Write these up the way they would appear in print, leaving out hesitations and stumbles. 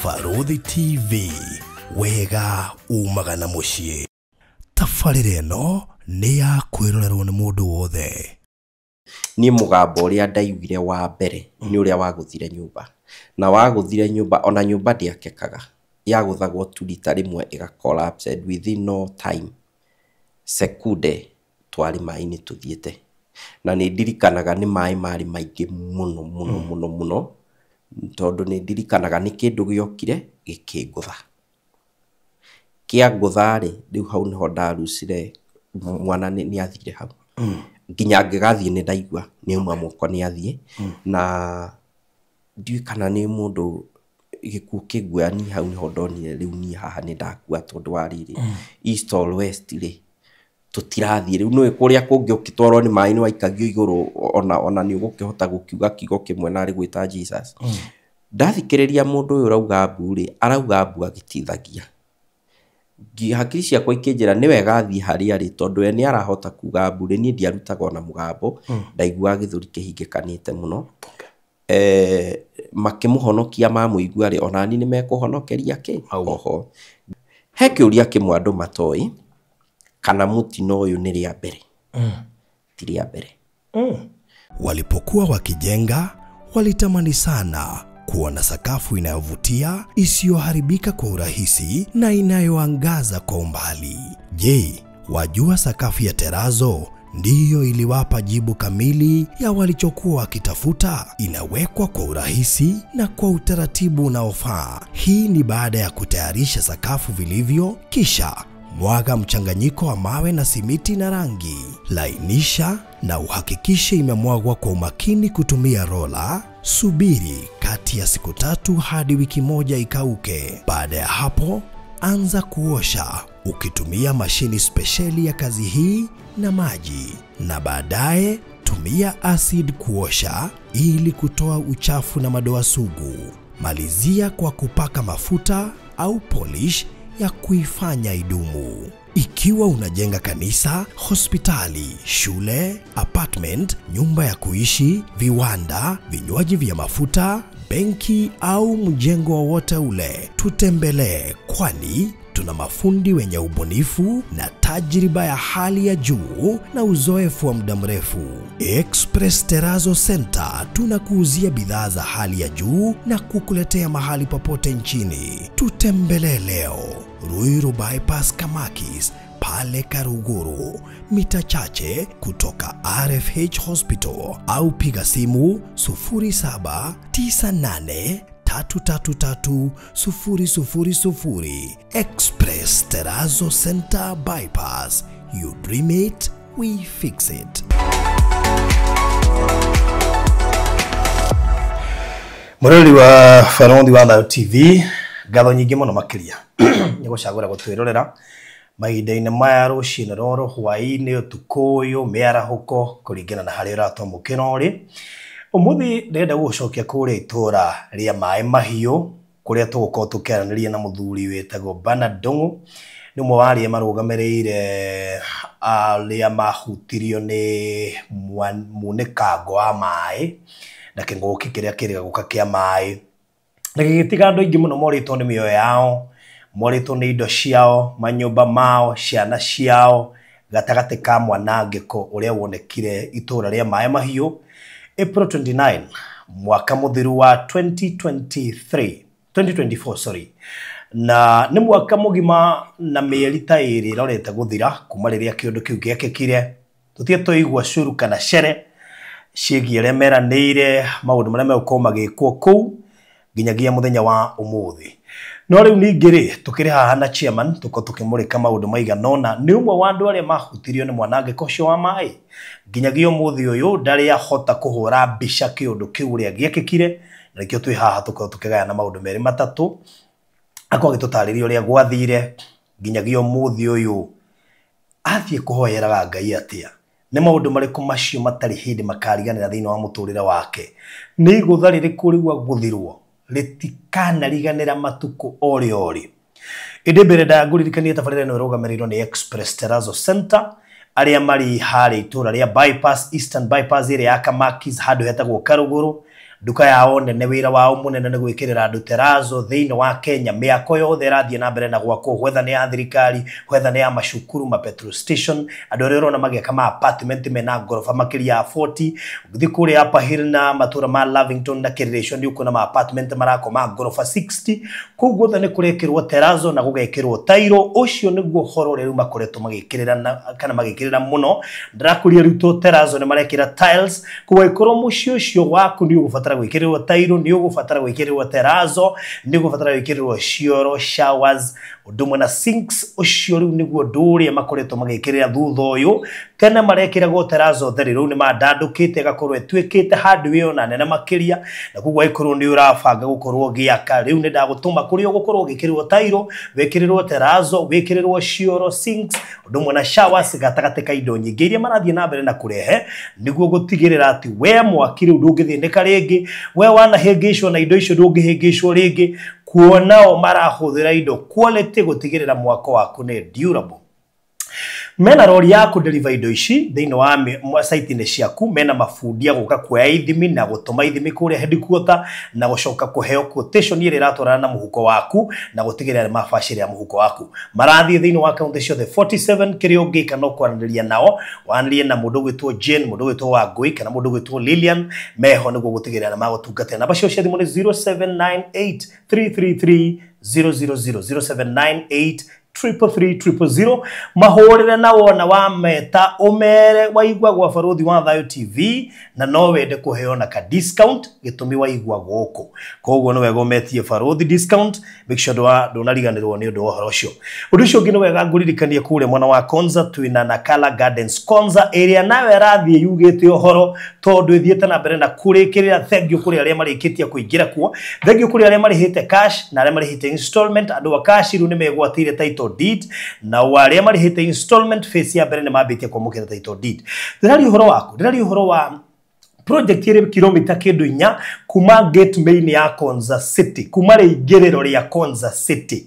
Barũthi TV, wega umaga na mũciĩ. Tabarĩra ĩno nĩ ya kwĩrorerwo nĩ mũndũ wothe. Niĩ mũgambo ũrĩa ndaiguire wa mbere nĩ ũrĩa wagũthire nyũmba, na wagũthire nyũmba ona nyũmba ndĩakĩkaga, yagũthagwo tu rita rĩmwe ĩga collapse and within no time sekunde twarĩ maĩ-inĩ tũthiĩte. Na nĩ ndirikanaga nĩ maĩ marĩ maingĩ mũno mũno mũno mũno, tondũ nĩ ndirikanaga nĩ kĩndũ gĩokire gĩkĩngũtha. Kĩangũtha rĩ, rĩu hau nĩho ndarucire mwana nĩ athire hau. Nginya ngĩgathiĩ nĩ ndaigua nĩ auma moko nĩ athiĩ, na ndiũĩ kana nĩ mũndũ gĩkuũ kĩnguoya niĩ hau nĩho ndonire rĩu niĩ haha nĩ ndakua tondũ wa rĩrĩ, east or west rĩ, tũtirathiĩ. Rĩu nĩũĩ kũrĩa kũngĩ ũkĩtwarwo nĩ maĩ nĩ waikagio igũrũ, ona nĩ ũgũkĩhota gũkiuga kiugo kĩmwe narĩ gwĩta Jesus. Ndathikĩrĩria mũndũ ũyũ ũrauga mbu rĩ, arauga mbu agĩtithagia. Hakiri ciakwa ikĩnjĩra nĩ wega athiĩ harĩa arĩ tondũ we nĩ arahota kuga mbu rĩ, niĩ ndiarutaga ona mũgambo, ndaiguaga gĩthũri kĩhingĩkanĩte mũno. Makĩmũhonokia mamũigua rĩ, ona niĩ nĩ mekũhonokeria kĩ? Oho. He kĩũria kĩmwe andũ matoĩ, kana mũtino ũyũ nĩ rĩa mbere. Ti rĩa mbere. Walipokuwa wakijenga, walitamani sana kuona sakafu inayovutia, isiyoharibika kwa urahisi na inayoangaza kwa umbali. Je, wajua sakafu ya terazo ndiyo iliwapa jibu kamili ya walichokuwa wakitafuta? Inawekwa kwa urahisi na kwa utaratibu unaofaa. Hii ni baada ya kutayarisha sakafu vilivyo, kisha mwaga mchanganyiko wa mawe na simiti na rangi. Lainisha na uhakikishe imemwagwa kwa umakini kutumia rola. Subiri kati ya siku 3 hadi wiki 1 ikauke. Baada ya hapo, anza kuosha ukitumia mashini spesheli ya kazi hii na maji, na baadaye tumia acid kuosha ili kutoa uchafu na madoa sugu. Malizia kwa kupaka mafuta au polish ya kuifanya idumu. Ikiwa unajenga kanisa, hospitali, shule, apartment, nyumba ya kuishi, viwanda, vinywaji vya mafuta, benki au mjengo wowote ule, tutembelee, kwani tuna mafundi wenye ubunifu na tajriba ya hali ya juu na uzoefu wa muda mrefu. Express Terrazzo Center tunakuuzia bidhaa za hali ya juu na kukuletea mahali popote nchini. Tutembelee leo Ruiru Bypass Kamakis pale Karuguru, mita chache kutoka RFH Hospital, au piga simu 0798 333 000. Express Terrazzo Center Bypass. You dream it, we fix it. Mũrori wa Barũthi wa Thayo TV, ngatho nyingĩ mũno makĩria nĩ gũcagũra gũtwĩrorera mahinda-inĩ maya, rũcinĩ rũrũ, hwaĩ-inĩ, ũtukũ ũyũ, mĩarahũko, kũringana na harĩa ũratwamũkĩra ũrĩ. Ũmũthĩ ndĩrenda gũgũcokia kũrĩa itũra rĩa Maĩ Mahiũ, kũrĩa tũgũkorwo tũkĩaranĩria na mũthuri wĩtagwo Bernard Ndung'u. Nĩ ũmwe wa arĩa marũgamĩrĩire arĩa mahutirio nĩ munĩkango wa maĩ na kĩng'ũki kĩrĩa kĩrĩga gũka kĩa maĩ, na gĩgĩtiga andũ aingĩ mũno morĩtwo nĩ mĩoyo yao, morĩtwo nĩ indo ciao, manyũmba mao, ciana ciao, gatagatĩ ka mwanangĩko ũrĩa wonekire itũra rĩa Maĩ Mahiũ April 29 mwaka mũthiru wa 2024 sorry. Na nĩ mwaka mũgima na mĩeri ta ĩrĩ ĩrorete gũthira kuma rĩrĩa kĩũndũ kĩu gĩekĩkire. Tũtige tũigua curu kana cere ciĩgiĩ arĩa meranĩire maũndũ marĩa megũkorwo magĩkwo kũu nginyagia mũthenya wa ũmũthĩ. No rĩu ningĩ rĩ, tũkĩrĩ haha na chairman, tũkorwo tũkĩmũrĩka maũndũ maigana ũna. Nĩ ũmwe wa andũ arĩa mahutirio nĩ mwanangĩko ũcio wa maĩ. Nginyagia ũmũthĩ ũyũ ndarĩ ahota kũhũra mbica kĩũndũ kĩu ũrĩa gĩekĩkire, na nĩkĩo twĩ haha tũkorwo tũkĩgayana maũndũ merĩ matatũ. Akorwo agĩtũtarĩria ũrĩa gwathire nginyagia ũmũthĩ ũyũ athiĩ kũhoyeraga Ngai atĩa. Nĩ maũndũ marĩkũ macio matarĩ hĩndĩ makariganĩra thĩinĩ wa mũtũrĩre wake. Nĩ igũtha rĩrĩkũ rĩu agũthirwo rĩtikanariganĩra matukũ orĩ orĩ. Ĩndĩ mbere ndangũririkanie tabarĩra ĩno ĩrũgamĩrĩirwo nĩ Express Terrazzo Center, arĩa marĩ harĩa itũra rĩa Bypass, Eastern Bypass ĩrĩa ya Kamakis, handũ hetagwo Karuguru, Nduka yao nene, wĩra wao mũnene nĩ gwĩkĩrĩra andũ terazo thĩinĩ wa Kenya. Mĩako yothe ĩrathiĩ na mbere na gwakwo, whether nĩ ya thirikari, whether nĩ ya macukuru, ma petrol station, andũ arĩa ũrona magĩaka ma apartment mena ngoroba makĩria ya 40. Ũngĩthiĩ kũrĩa Upper Hill na matũra ma Lavington na Kĩrĩrĩco, nĩ ũkuona ma apartment marakwo ma ngoroba 60. Kũu guothe nĩ kũrekĩrwo terazo na gũgekĩrwo tairo. Ũcio nĩguo ũhoro ũrĩa rĩu makoretwo magĩkĩrĩra kana magĩkĩrĩra mũno. Ndĩrakũria rĩu to terazo, nĩ marekĩra tiles. Koguo angĩkorwo mũciĩ ũcio waku nĩ ũgũbatara gwĩkĩrĩrwo tairo, nĩ ũgũbatara gwĩkĩrĩrwo terazo, nĩ ũgũbatara gwĩkĩrĩrwo cioro, showers, ũndũ ũmwe na sinks, ũcio rĩu nĩguo ũndũ ũrĩa makoretwo magĩkĩrĩra thutha ũyũ. Tene marekĩragwo terazo theri, rĩu nĩ mandandũkĩte ĩgakorwo ĩtuĩkĩte handũ ĩyo na nene makĩria. Na koguo angĩkorwo nĩ ũrabanga gũkorwo ũgĩaka, rĩu nĩ ndagũtũma kũrĩa ũgũkorwo ũgĩkĩrĩrwo tairo, wĩkĩrĩrwo terazo, wĩkĩrĩrwo cioro, sinks, ũndũ ũmwe na showers, gatagatĩ ka indo nyingĩ iria marathiĩ na mbere na kũrehe nĩguo gũtigĩrĩra atĩ we mwaki rĩu ndũngĩthĩnĩka rĩngĩ, we wanahĩngĩcwo na indo icio ndũngĩhĩngĩcwo rĩngĩ, kuona o marahũthĩra indo quality gũtigĩrĩra mwako waku nĩ durable. Mena rori ya kũdeliver indo ici thĩinĩ wa site-inĩ ciaku, mena mabundi a gũka kuoya ithimi na gũtũma ithimi kũrĩa headquarter na gũcoka kũheo quotation ĩrĩa ĩratwarana na mũhuko waku na gũtigĩrĩra nĩ mabacĩrĩra mũhuko waku. Marathiĩ thĩinĩ wa kaunti ciothe 47. Kĩrĩa ũngĩka no kwaranĩria nao, waranĩrie na mũndũ ũgwĩtwo Jane, mũndũ ũgwĩtwo Wangũi kana mũndũ ũgwĩtwo Lilian, meho nĩguo gũtigĩrĩra nĩ magũtungatĩra. Namba cio cia thimũ nĩ 0798 333 000, 0798 333 000. Mahũrĩre na wona wa meta ũmere waigua gwa Barũthi wa Thayũ TV na no wende kũheo na ka discount gĩtũmi waigua gũkũ. Koguo nĩ wega ũmetie Barũthi discount. Make sure ndũnariganĩrwo nĩ ũndũ wa ũhoro ũcio. Ũndũ ũcio ũngĩ, nĩ wega ngũririkanie kũrĩa mwena wa Konza twĩna Nakala Gardens Konza, ĩrĩa nayo ĩrathiĩ yugĩte ũhoro tondũ ĩthiĩte na mbere na kũrĩkĩrĩra. Thank you kũrĩ arĩa marĩkĩtie kũingĩra kuo, thank you kũrĩ arĩa marĩhĩte cash na arĩa marĩhĩte installment. Andũ a cash rĩu nĩ megwatĩire title deed, na arĩa marĩhĩte installment phase ya mbere nĩ mambĩtie kwamũkĩra title deed. Ndĩraria ũhoro waku, ndĩraria ũhoro wa project ĩrĩ kilomita kĩndũ 4 kuma gate main ya Konza City, kuma rĩingĩrĩro rĩa Konza City,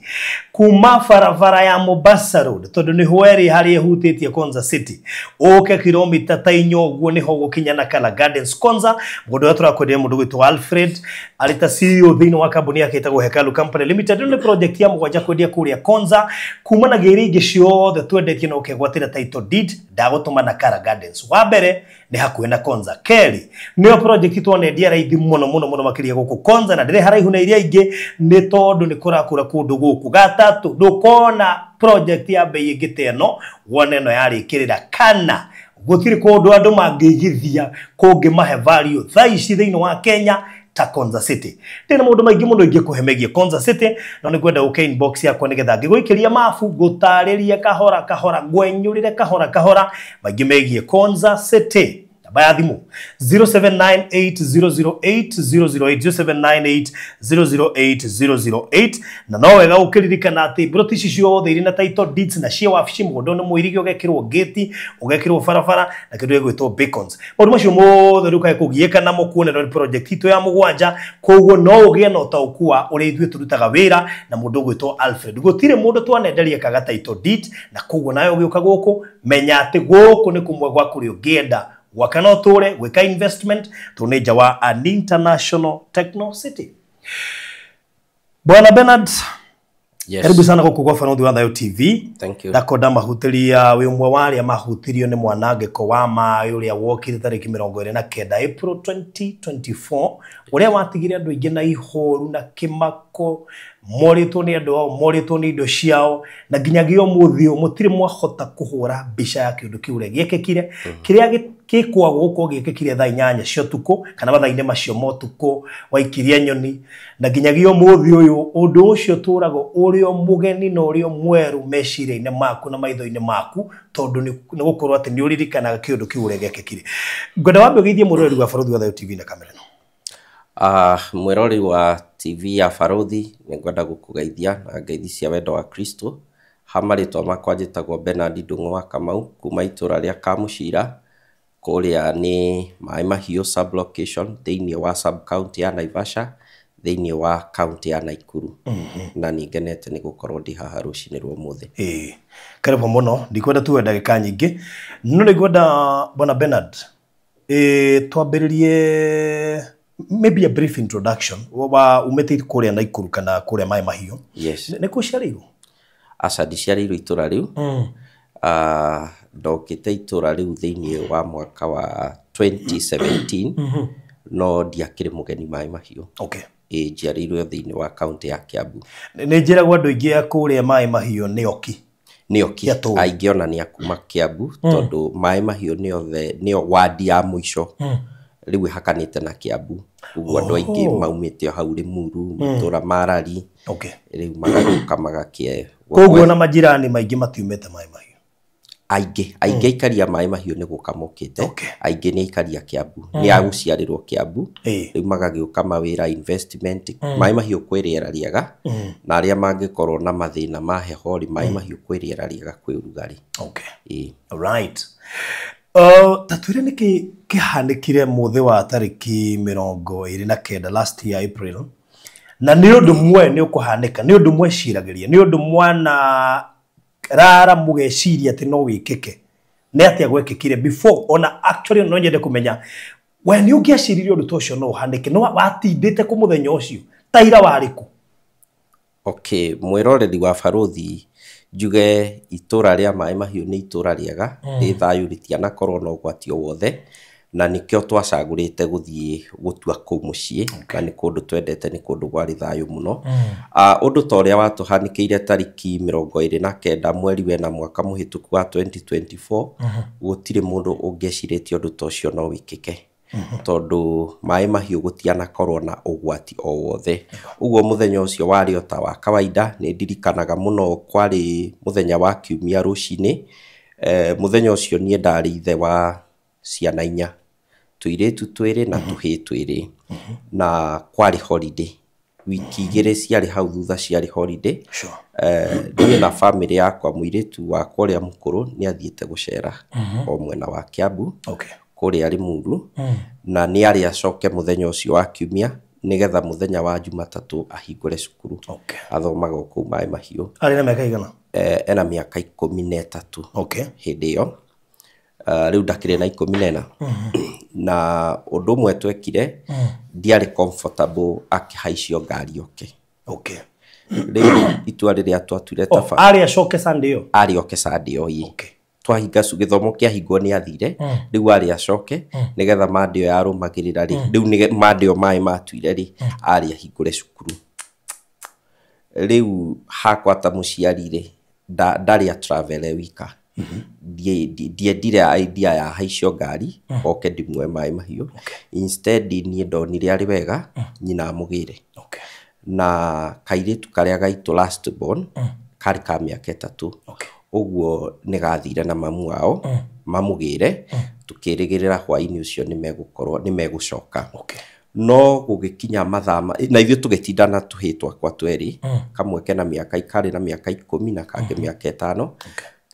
kuma barabara ya Mombasa Road, tondũ nĩho ĩrĩ harĩa ĩhutĩtie Konza City. Ũke kilomita ta 4 ũguo nĩho ũgũkinya Nakala Gardens Konza. Mũndũ ũrĩa tũrakwenderia, mũndũ gwĩtwo Alfred, arĩ ta CEO thĩinĩ wa kambuni yake ĩtagwo Hekalu Company Limited. Ĩno nĩ project ya mũgwanja kwendia kũrĩa Konza kumanagia iria ingĩ ciothe twendetie na ũkegwatĩra title deed. Ndagũtũma Nakala Gardens. Wa mbere, nĩ hakuhĩ na Konza. Kerĩ, nĩyo project twanendia raithi mũno mũno mũno makĩria gũkũ Konza na ndĩrĩ haraihu na iria ingĩ nĩ tondũ nĩ kũrakũra kũndũ gũkũ. Gatatũ, ndũkona project ya bei ĩngĩ ta ĩno wone ĩno yarĩkĩrĩra, kana gũtirĩ kũndũ andũ mangĩigithia kũngĩmahe value thaa ici thĩinĩ wa Kenya ta Konza City. Ndĩna maũndũ maingĩ mũno ingĩkũhe megiĩ Konza City, no nĩ ngwenda ũke inbox yakwa nĩgetha ngĩgũikĩria mabu, ngũtarĩrie kahora kahora, ngwenyũrĩre kahora kahora maingĩ megiĩ Konza City. Namba ya thimũ 0798008008, 0798008008. Na no wega ũkĩririkana atĩ mburoti ici ciothe irĩ na title deeds na cia wabici. Mũgũnda nĩ mũirige, ũgekĩrwo gate, ũgekĩrwo barabara na kĩndũ gĩgwĩtwo beacons. Maũndũ macio mothe rĩu kae kũgiĩka namo kuona nĩ project itũ ya mũgwanja. Koguo no ũgĩe na ũtaũku wa ũrĩa ithuĩ tũrutaga wĩra na mũndũ ũgwĩtwo Alfred. Gũtirĩ mũndũ twanenderia kaga title deed, na koguo nawe ũgĩũka gũkũ menya atĩ gũkũ nĩ kũmwe gwa kũrĩa ũngĩenda gwaka no ũtũre gwĩka investment, tondũ nĩ nja wa an international techno city. Bwana Bernard, Yes. karibu sana gũkũ gwa Barũthi wa Thayũ TV. Thank you. Ndakonda mahutĩria wĩ ũmwe wa arĩa mahutirio nĩ mwanangĩko wa maĩ ũrĩa wokire tarĩki 29 April 2024, ũrĩa watigire andũ aingĩ na ihoru na kĩmako, morĩtwo nĩ andũ ao, morĩtwo nĩ indo ciao, na nginyagia ũmũthĩ ũyũ mũtirĩ mwahota kũhũra mbica ya kĩũndũ kĩu ũrĩa gĩekĩkire, kĩrĩa gĩkwagwo gũkorwo gĩkĩkire thaa 8 cia ũtukũ kana mathaa-inĩ macio ma ũtukũ waikirie nyoni. Na nginyagia ũmũthĩ ũyũ ũndũ ũcio ũtũragwo ũrĩ o mũgeni na ũrĩ o mwerũ meciria-inĩ maku na maitho-inĩ maku, tondũ nĩ gũkorwo atĩ nĩ ũririkanaga kĩũndũ kĩu ũrĩa gĩekĩkire. Ngwenda wambe ũgeithie mwĩroreri wa Barũthi wa Thayũ TV na kamera ĩno. Mwĩroreri wa TV ya Barũthi, nĩ ngwenda gũkũgeithia na ngeithi cia wendo wa Kristo. Ha marĩtwa makwa njĩtagwo Bernard Ndung'u wa Kamau kuma itũra rĩa Kamũcira, kũrĩa nĩ Maĩ Mahiũ sub location thĩinĩ wa sub county ya Naivasha, thĩinĩ wa county ya Nakuru. Na nĩ ngenete nĩ gũkorwo ndĩ haha rũcinĩ rwa ũmũthĩ. Ĩĩ, karibu mũno. Ndikwenda tuwe ndagĩka nyingĩ, no nĩ ngwenda, bwana Bernard, twambĩrĩrie Maybe a brief introduction wa umĩte kũrĩa Naikuru kana kũrĩa Maĩ Mahiũ. Yes. Nĩ kũ ũciarĩirwo? Aca, ndiciarĩirwo itũra rĩu. Ndokĩte itũra rĩu thĩinĩ wa mwaka wa 2017, no ndiakĩrĩ mũgeni Maĩ Mahiũ. Ĩ, njiarĩirwo thĩinĩ wa kaũntĩ ya Kiambu. Nĩ njĩragwo andũ aingĩ a kũrĩa Maĩ Mahiũ nĩ oki. Nĩ oki. Kĩatũ. Aingĩ ona nĩ akuma Kiambu, tondũ Maĩ Mahiũ nĩothe nĩyo wadi ya mũico rĩu ĩhakanĩte na Kiambu, ũguo andũ aingĩ maumĩte o hau Rĩmuru, matũra ma Rari. Rĩu magagĩũka magakie. Koguo na majirani maingĩ matiumĩte Maĩ Mahiũ? Aingĩ, aingĩ aikari a Maĩ Mahiũ nĩ gũka mokĩte. Aingĩ nĩ aikari a Kiambu, nĩ a gũciarĩrwo Kiambu. Rĩu magagĩũka mawĩra, investment. Maĩ Mahiũ kwĩ rĩera rĩega, na arĩa mangĩkorwo na mathĩna ma heho rĩ, Maĩ Mahiũ kwĩ rĩera rĩega, kwĩ ũrugarĩ. Ĩĩ. Right. Ta twĩre nĩkĩ kĩhanĩkire mũthĩ wa tarĩki 29 last year April, na nĩ ũndũ mwe nĩ ũkũhanĩka, nĩ ũndũ mweciragĩria, nĩ ũndũ mwana rara mũgeciria atĩ no wĩkĩke, nĩ atĩa gwekĩkire before? Ona actually no nyende kũmenya we nĩ ũngĩaciririe ũndũ ta ũcio no ũhanĩke, no watindĩte kũ mũthenya ũcio, taira warĩ kũ? Okay, mwĩroreri wa Barũthi, njuge itũra rĩa Maĩ Mahiũ nĩ itũra rĩega, rĩ thayũ, rĩtianakorwo na ũgwati o wothe, na nĩkĩo twacagũrĩte gũthiĩ gũtua kũu mũciĩ, na nĩ kũndũ twendete, nĩ kũndũ kwarĩ thayũ mũno. Ũndũ ta ũrĩa watũhanĩkĩire tarĩki 29 mweri wena mwaka mũhĩtũku wa 2024, gũtirĩ mũndũ ũngĩecirĩtie ũndũ ta ũcio no wĩkĩke, tondũ Maĩ Mahiũ gũtianakorwo na ũgwati o wothe. Ũguo mũthenya ũcio warĩ o ta wa kawaida. Nĩ ndirikanaga mũno, kwarĩ mũthenya wa Kiumia rũcinĩ. Mũthenya ũcio niĩ ndarĩ ithe wa ciana inya, tũirĩtu twĩrĩ na tũhĩĩ twĩrĩ, na kwarĩ holiday, wiki 2 ciarĩ hau thutha ciarĩ holiday. Niĩ na bamĩrĩ yakwa, mũirĩtu wakwa ũrĩa mũkũrũ nĩ athiĩte gũcera o mwena wa Kiambu, kũrĩa Rĩmuru, na nĩ arĩ acoke mũthenya ũcio wa Kiumia, nĩgetha mũthenya wa Jumatatũ ahingũre cukuru. Athomaga o kũu Maĩ Mahiũ. Arĩ na mĩaka igana? Ena mĩaka 13 hĩndĩ ĩyo. Rĩu ndakĩrĩ na 14. Na ũndũ ũmwe twekire, ndiarĩ comfortable akĩhaicio ngari oke. Rĩu itua rĩrĩa twatuire Oh, arĩ acoke Sunday ĩyo? Arĩ oke Sunday ĩyo, ĩĩ. Twahinga gĩthomo kĩahingwo nĩ athire, rĩu arĩ acoke nĩgetha Monday ĩyo yarũmagĩrĩra rĩ, rĩu nĩ Monday ĩyo maĩ matuire rĩ, arĩ ahingũre cukuru. Rĩu hakwa ta mũciari rĩ, ndarĩ a travel e wika. Ndiendire idea ya haicio ngari oke ndimue Maĩ Mahiũ. Instead niĩ ndonire arĩ wega nyina amũgĩre. Na kairĩtu karĩa gaitũ last born karĩ ka mĩaka 3. Ũguo nĩ gathire na mamu wao mamũgĩre, tũkĩrĩgĩrĩra hwaĩ-inĩ ũcio nĩ megũkorwo nĩ megũcoka. No gũgĩkinya mathaa na ithuĩ tũgĩtinda na tũhĩĩ twakwa twerĩ, kamwe kena mĩaka karĩ na mĩaka 10 na kangĩ mĩaka 5.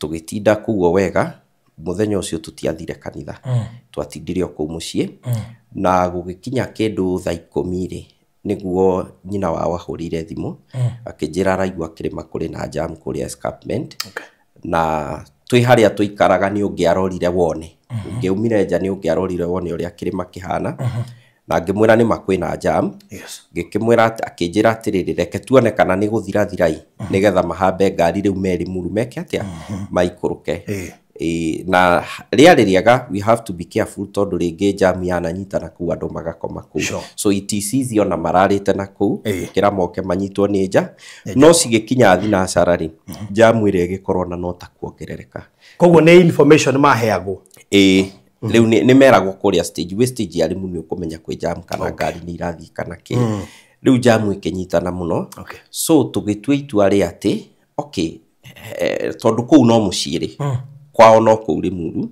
Tũgĩtinda kũu o wega. Mũthenya ũcio tũtiathire kanitha, twatindire o kũu mũciĩ. Na gũgĩkinya kĩndũ thaa 10 rĩ, nĩguo nyina wao ahũrĩire thimũ akĩnjĩra araigua kĩrĩma kũrĩ na jam kũrĩa escarpment. Na twĩ harĩa tũikaraga nĩ ũngĩarorire wone, ũngĩaumire nja nĩ ũngĩarorire wone ũrĩa kĩrĩma kĩhana. Na ngĩmwĩra nĩma kwĩna jam. Ngĩkĩmwĩra akĩnjĩra atĩrĩrĩ, reke tuone kana nĩ gũthira thirai, nĩgetha mahambe ngari rĩu merĩ muru meke atĩa, maikũrũke. Na rĩarĩ rĩega, we have to be careful, tondũ rĩngĩ jam yananyita na kũu andũ magakoma kũu. So it is easy ona mararĩte na kũu kĩra moke manyitwo nĩ nja. No cigĩkinya thinacara rĩ, jam ĩrĩa ĩgĩkorwo na no ta kuongerereka. Koguo nĩ information maheagwo? Ĩĩ, rĩu nĩ meragwo kũrĩa stage, wĩ stage ya Limuru nĩ ũkũmenya kwĩ jam kana ngari nĩ irathiĩ kana kĩ. Rĩu jam ĩkĩnyitana mũno. So tũgĩtua itua rĩa atĩ okay, tondũ kũu no mũciĩ rĩ, kwao no kũu Limuru.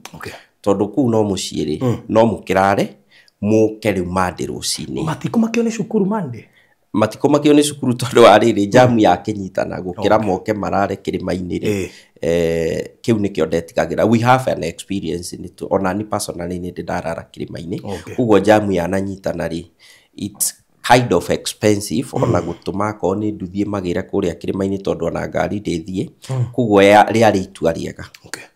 Tondũ kũu no mũciĩ rĩ, no mũkĩrare mũke rĩu Monday rũcinĩ. Matikumakio nĩ cukuru Monday? Matikumakio nĩ cukuru, tondũ wa rĩrĩ jamu yakĩnyitana gũkĩra moke marare kĩrĩma-inĩ rĩ. Kĩu nĩkĩo ndetigagĩra. We have an experience nĩ ona ni personally nĩ ndĩ ndarara kĩrĩma-inĩ. Ũguo jamu yananyitana rĩ, it Kind of expensive ona gũtũma akorwo nĩ nduthiĩ magĩre kũrĩa kĩrĩma-inĩ tondũ ona ngari ndĩthiĩ. Koguo rĩarĩ itua rĩega.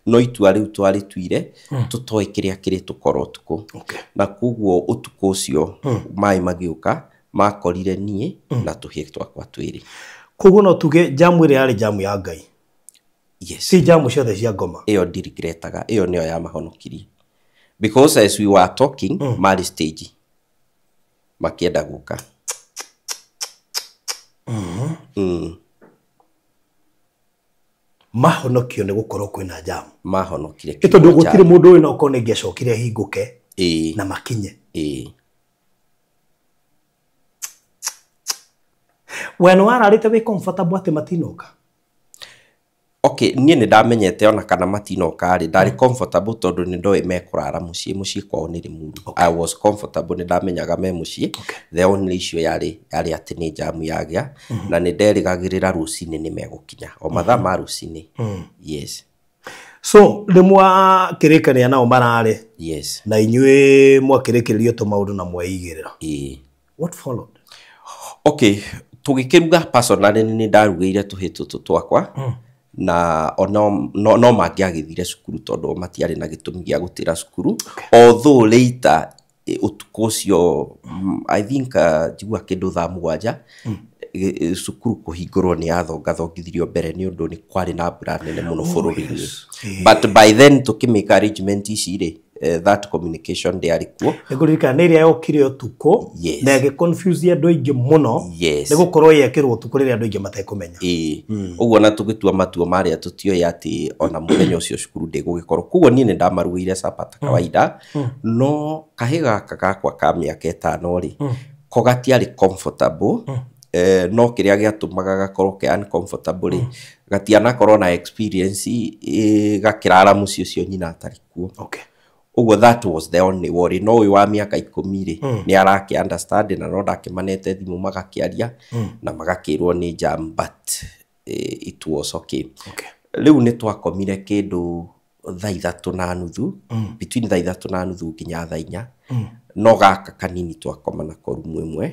No itua rĩu twarĩtuire tũtoĩ kĩrĩa kĩrĩtũkora ũtukũ. Na koguo ũtukũ ũcio maĩ magĩũka makorire niĩ na tũhĩĩ twakwa twĩrĩ. Koguo no tuge jamu ĩrĩa yarĩ jamu ya Ngai. Yes. Si jamu ciothe cia ngoma. Ĩyo ndiregretaga, ĩyo nĩyo yamahonokirie. Because as we were talking, marĩ stage makĩenda gũka. Mahonokio nĩ gũkorwo kwĩna jamu. Mahonokire. Ĩ tondũ gũtirĩ mũndũ ũĩ no korwo nĩ ingĩacokire hingũke na makinye. We nĩ wararĩte wĩ comfortable atĩ matinoka? Okay, niĩ nĩ ndamenyete ona kana matinoka rĩ, ndarĩ comfortable tondũ nĩ ndoĩ mekũrara mũciĩ, mũciĩ kwao nĩ Limuru. I was comfortable, nĩ ndamenyaga me mũciĩ. The only issue yarĩ atĩ nĩ jamu yagĩa, na nĩ nderĩgagĩrĩra rũcinĩ nĩ megũkinya o mathaa ma rũcinĩ. Yes. So nĩ mwakĩrĩkania nao mararĩ? Yes. Na inyuĩ mwakĩrĩkĩrĩrio tũmaũndũ na mweigĩrĩra. What followed? Okay, tũgĩkĩruga personally nĩ ndarugĩire tũhĩĩ tũtũ twakwa. Na ono no mangĩagĩthire cukuru tondũ matiarĩ na gĩtũmi gĩa gũtĩra cukuru. Although later ũtukũ ũcio I think njigua kĩndũ thaa 7 cukuru kũhingũrwo nĩ yathongathongithirio mbere nĩ ũndũ nĩ kwarĩ na mbura nene mũno bũrũri-inĩ. But by then tũkĩmake arrangement ici rĩ, that communication ndĩarĩ kuo. Nĩngũririkana nĩ ĩrĩa yokire ũtukũ na ĩgĩ-confuse andũ aingĩ mũno. Nĩ gũkorwo yekĩrwo ũtukũ rĩrĩa andũ aingĩ matekũmenya. Ũguo na tũgĩtua matua marĩa tũtioĩ atĩ ona mũthenya ũcio cukuru ndĩgũgĩkorwo. Koguo niĩ nĩ ndamarugĩire supper ta kawaida, no kahĩ gaka gakwa ka mĩaka 5 rĩ, ko gatiarĩ comfortable. No kĩrĩa gĩatũmaga gakorwo ke uncomfortable rĩ, gatianakorwo na experience gakĩrara mũciĩ ũcio nyina atarĩ kuo. Ũguo that was the only worry. No ũyũ wa mĩaka 10 rĩ, nĩ arake understand na no ndakĩmanete thimũ magakĩaria na magakĩrwo nĩ jam, but it was okay. Rĩu nĩ twakomire kĩndũ thaa 3:30, between thaa 3:30 nginya thaa 4. No gaka kanini twakoma nako rumu ĩmwe,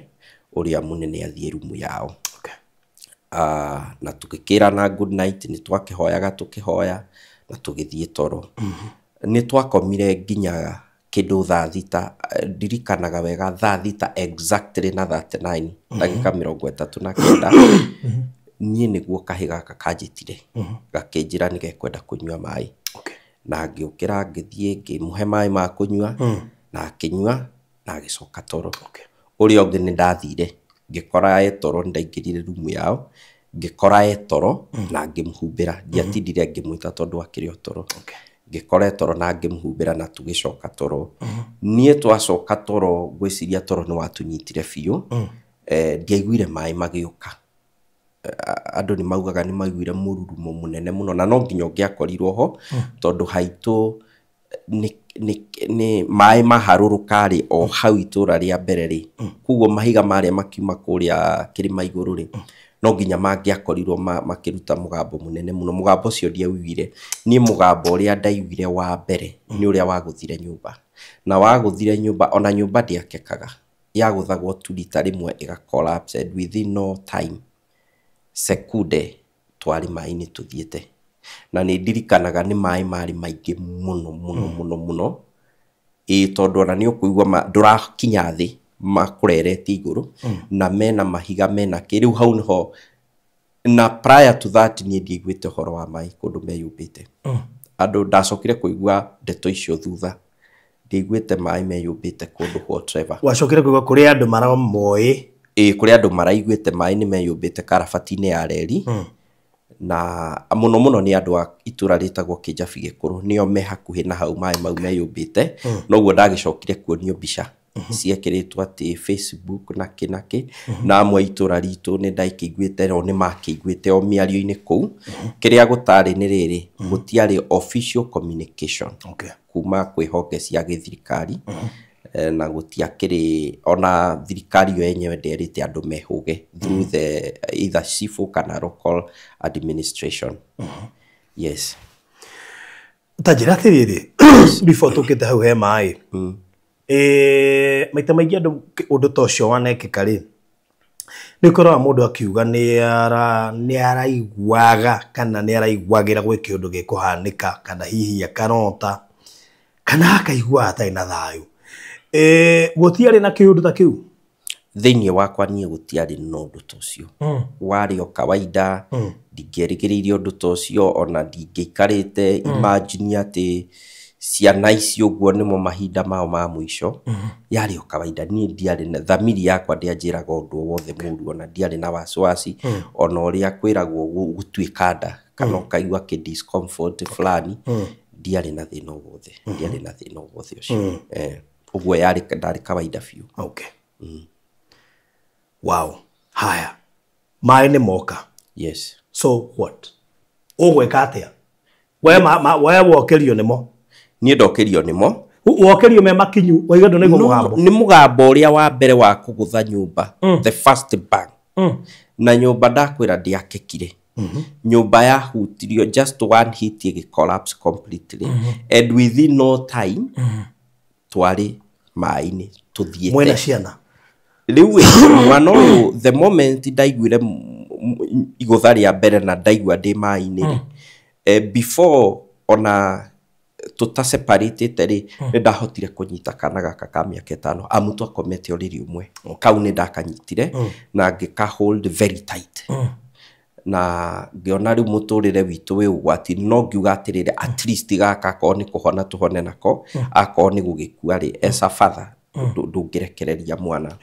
ũrĩa mũnene athiĩ rumu yao. Na tũgĩkĩrana good night, nĩ twakĩhoyaga tũkĩhoya na tũgĩthiĩ toro. Nĩ twakomire nginya kĩndũ thaa 6, ndirikanaga wega thaa 6 exactly na 39, ndagĩka 39. Niĩ nĩguo kahĩ gaka kanjĩtire, gakĩnjĩra nĩ gekwenda kũnyua maĩ. Na ngĩũkĩra ngĩthiĩ ngĩmũhe maĩ ma kũnyua, na akĩnyua na agĩcoka toro. Ũrĩa ũngĩ nĩ ndathire ngĩkora e toro, nĩ ndaingĩrire rumu yao ngĩkora e toro na ngĩmũhumbĩra. Ndiatindire ngĩmwĩta tondũ akĩrĩ o toro. Ngĩkora e toro na ngĩmũhumbĩra na tũgĩcoka toro. Niĩ twacoka toro ngwĩciria toro nĩ watũnyitire biũ. Ndiaiguire maĩ magĩũka. Andũ nĩ maugaga nĩ maiguire mũrurumo mũnene mũno, na no nginya ũngĩakorirwo ho tondũ haitũ nĩ maĩ maharũrũka rĩ o hau itũra rĩa mbere rĩ. Koguo mahiga marĩa makiuma kũrĩa kĩrĩma igũrũ rĩ, no nginya mangĩakorirwo makĩruta mũgambo mũnene mũno. Mũgambo ũcio ndiaũiguire. Niĩ mũgambo ũrĩa ndaiguire wa mbere nĩ ũrĩa wagũthire nyũmba. Na wagũthire nyũmba, ona nyũmba ndĩakekaga, yagũthagwo tu rita rĩmwe ĩga collapse and within no time sekunde twarĩ maĩ-inĩ tũthiĩte. Na nĩ ndirikanaga nĩ maĩ marĩ maingĩ mũno mũno mũno mũno. Tondũ ona nĩ ũkũigua ndũrakinya thĩ, makũreretie igũrũ, na mena mahiga mena kĩ. Rĩu hau nĩho, na prior to that niĩ ndiaiguĩte ũhoro wa maĩ kũndũ meyũmbĩte. Andũ ndacokire kũigua ndeto icio thutha, ndiaiguĩte maĩ meyũmbĩte kũndũ whatsoever. Wacokire kũigua kũrĩ andũ maramoĩ? Kũrĩ andũ maraiguĩte maĩ nĩ meyũmbĩte karabati-inĩ ya reri. Na mũno mũno nĩ andũ a itũra rĩtagwo Kĩnjabi Gĩkũrũ, nĩo me hakuhĩ na hau maĩ mau meyũmbĩte. Noguo ndagĩcokire kuonio mbica ciekĩrĩtwo atĩ Facebook na kĩ na kĩ, na amwe itũra ritũ nĩ ndakĩiguĩte o nĩ makĩiguĩte o mĩario-inĩ kũu. Kĩrĩa gũtarĩ nĩ rĩrĩ, gũtiarĩ official communication kuma kwĩ honge cia gĩthirikari, na gũtiakĩrĩ ona thirikari yo yenyewe ndĩerĩte andũ mehũge through the either civil kana local administration. Yes. Ta njĩra atĩrĩrĩ, before tũkĩte hau he maĩ, Maita maingĩ andũ ũndũ ta ũcio wanekĩka rĩ, nĩ ũkoraga mũndũ akiuga nĩ araiguaga kana nĩ araiguagĩra gwĩ kĩũndũ gĩkũhanĩka, kana hihi akarota kana akaigua atarĩ na thayũ. Gũtiarĩ na kĩũndũ ta kĩu Thĩinĩ wakwa niĩ gũtiarĩ na ũndũ ta ũcio. Warĩ o kawaida. Ndingĩerĩgĩrĩire ũndũ ta ũcio, ona ndingĩikarĩte imagine atĩ ciana icio ũguo nĩmo mahinda mao ma mũico. Yarĩ o kawaida. Niĩ ndiarĩ na thamiri yakwa, ndĩanjĩraga ũndũ o wothe mũru, ona ndiarĩ na wasiwasi, ona ũrĩa kwĩragwo gũtuĩka nda kana ũkaigua kĩ discomfort fulani. Ndiarĩ na thĩna o wothe, ndiarĩ na thĩna o wothe ũcio. Ũguo yarĩ ndarĩ kawaida biũ. Okay. Wow. Haya, maĩ nĩ moka. Yes. So what, ũgwĩka atĩa? We we wokĩrio nĩmo? Niĩ ndokĩrio nĩmo. Wokĩrio me makinyu, waiga ndũnaigua mũgambo? Nĩ mũgambo ũrĩa wa mbere wa kũgũtha nyũmba, the first bang. Na nyũmba, ndakwĩra, ndĩakĩkire. Nyũmba yahutirio just one hit, ĩgĩ collapse completely, and within no time twarĩ maĩ-inĩ tũthiĩte. Mwena ciana? Rĩu ĩ, mwana ũyũ, the moment ndaiguire igũtha rĩa mbere na ndaigua ndĩ maĩ-inĩ rĩ, before ona tũtaseparatĩte rĩ, nĩ ndahotire kũnyita kana gaka ka mĩaka 5, amu twakomete ũrĩrĩ ũmwe. Kau nĩ ndakanyitire na ngĩka hold very tight, na ngĩona rĩu mũtũrĩre witũ wĩ ũgwati, no ngiuga atĩrĩrĩ, at least gaka akorwo nĩ kũhona tũhone nako, akorwo nĩ gũgĩkua rĩ, as a father ndũngĩrekereria mwana.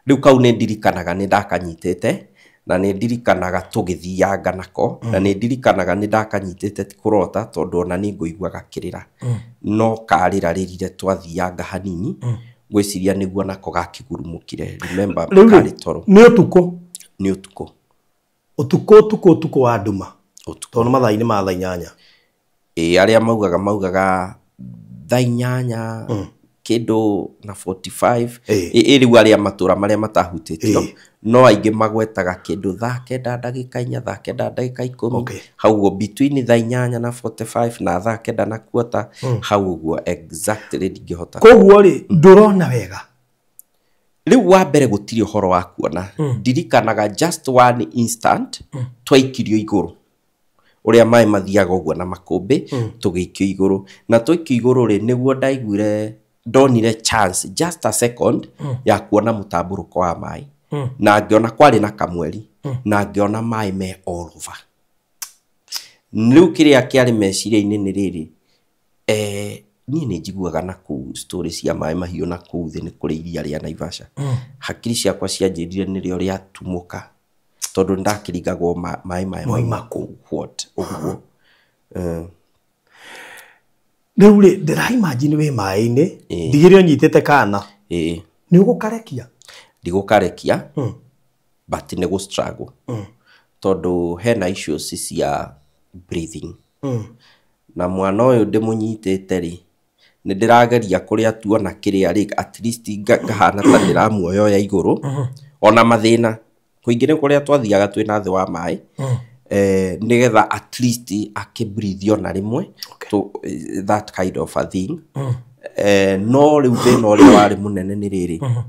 Rĩu kau nĩ ndirikanaga nĩ ndakanyitĩte, na nĩ ndirikanaga tũgĩthianga nako, na nĩ ndirikanaga nĩ ndakanyitĩte, ti kũrota, tondũ ona nĩ ngũigua gakĩrĩra. No karĩra rĩrire twathianga hanini, ngwĩciria nĩguo nako gakĩgurumũkire. Remember, Rĩu karĩ rĩ, toro. Nĩ ũtukũ? Nĩ ũtukũ. Ũtukũ, ũtukũ, ũtukũ wa nduma? Ũtukũ. Tondũ nĩ mathaa-inĩ ma thaa 8. Ĩ, arĩa maugaga thaa 8 kĩndũ na 45. Ĩ rĩu arĩa matũra marĩa matahutĩtio, no aingĩ magwetaga kĩndũ thaa 9 ndagĩka 4, thaa 9 ndagĩka 10. Hau ũguo, between thaa 8 na 45 na thaa 9 na quarter, hau ũguo exactly ndingĩhota. Koguo rĩ, ndũrona wega? Rĩu wa mbere gũtirĩ ũhoro wa kuona. Ndirikanaga just one instant, twaikirio igũrũ ũrĩa maĩ mathiaga ũguo na makũmbĩ, tũgĩikio igũrũ. Na twaikio igũrũ rĩ, nĩguo ndaiguire ndonire chance, just a second, ya kuona mũtambũrũko wa maĩ, na ngĩona kwarĩ na kamweri, na ngĩona maĩ me all over. Rĩu kĩrĩa kĩarĩ meciria-inĩ nĩ rĩrĩ, niĩ nĩ njiguaga na kũu story cia maĩ mahiũ na kũu thĩ nĩ kũrĩ iria rĩa Naivasha. Hakiri ciakwa cianjĩrire nĩrĩo rĩatumũka, tondũ nĩndakĩringagwo maĩ maya Moima kũu what ũguo. Rĩu rĩ, ndĩra imagine wĩ maĩ-inĩ, ndigĩrĩ ũnyitĩte kana. Ĩĩ. Nĩ ũgũkarekia? Ndigũkarekia, but nĩ gũ struggle, tondũ hena issues cia breathing, na mwana ũyũ ndĩmũnyitĩte rĩ, nĩ ndĩrageria kũrĩa tuona kĩrĩa rĩ, at least ngahana ta ndĩramuoyoya igũrũ, ona mathĩna kũingĩ nĩ kũrĩa twathiaga twĩna thĩ wa maĩ, nĩgetha at least akĩbreathe ona rĩmwe. That kind of a thing. No rĩu thĩna ũrĩa warĩ mũnene nĩ rĩrĩ,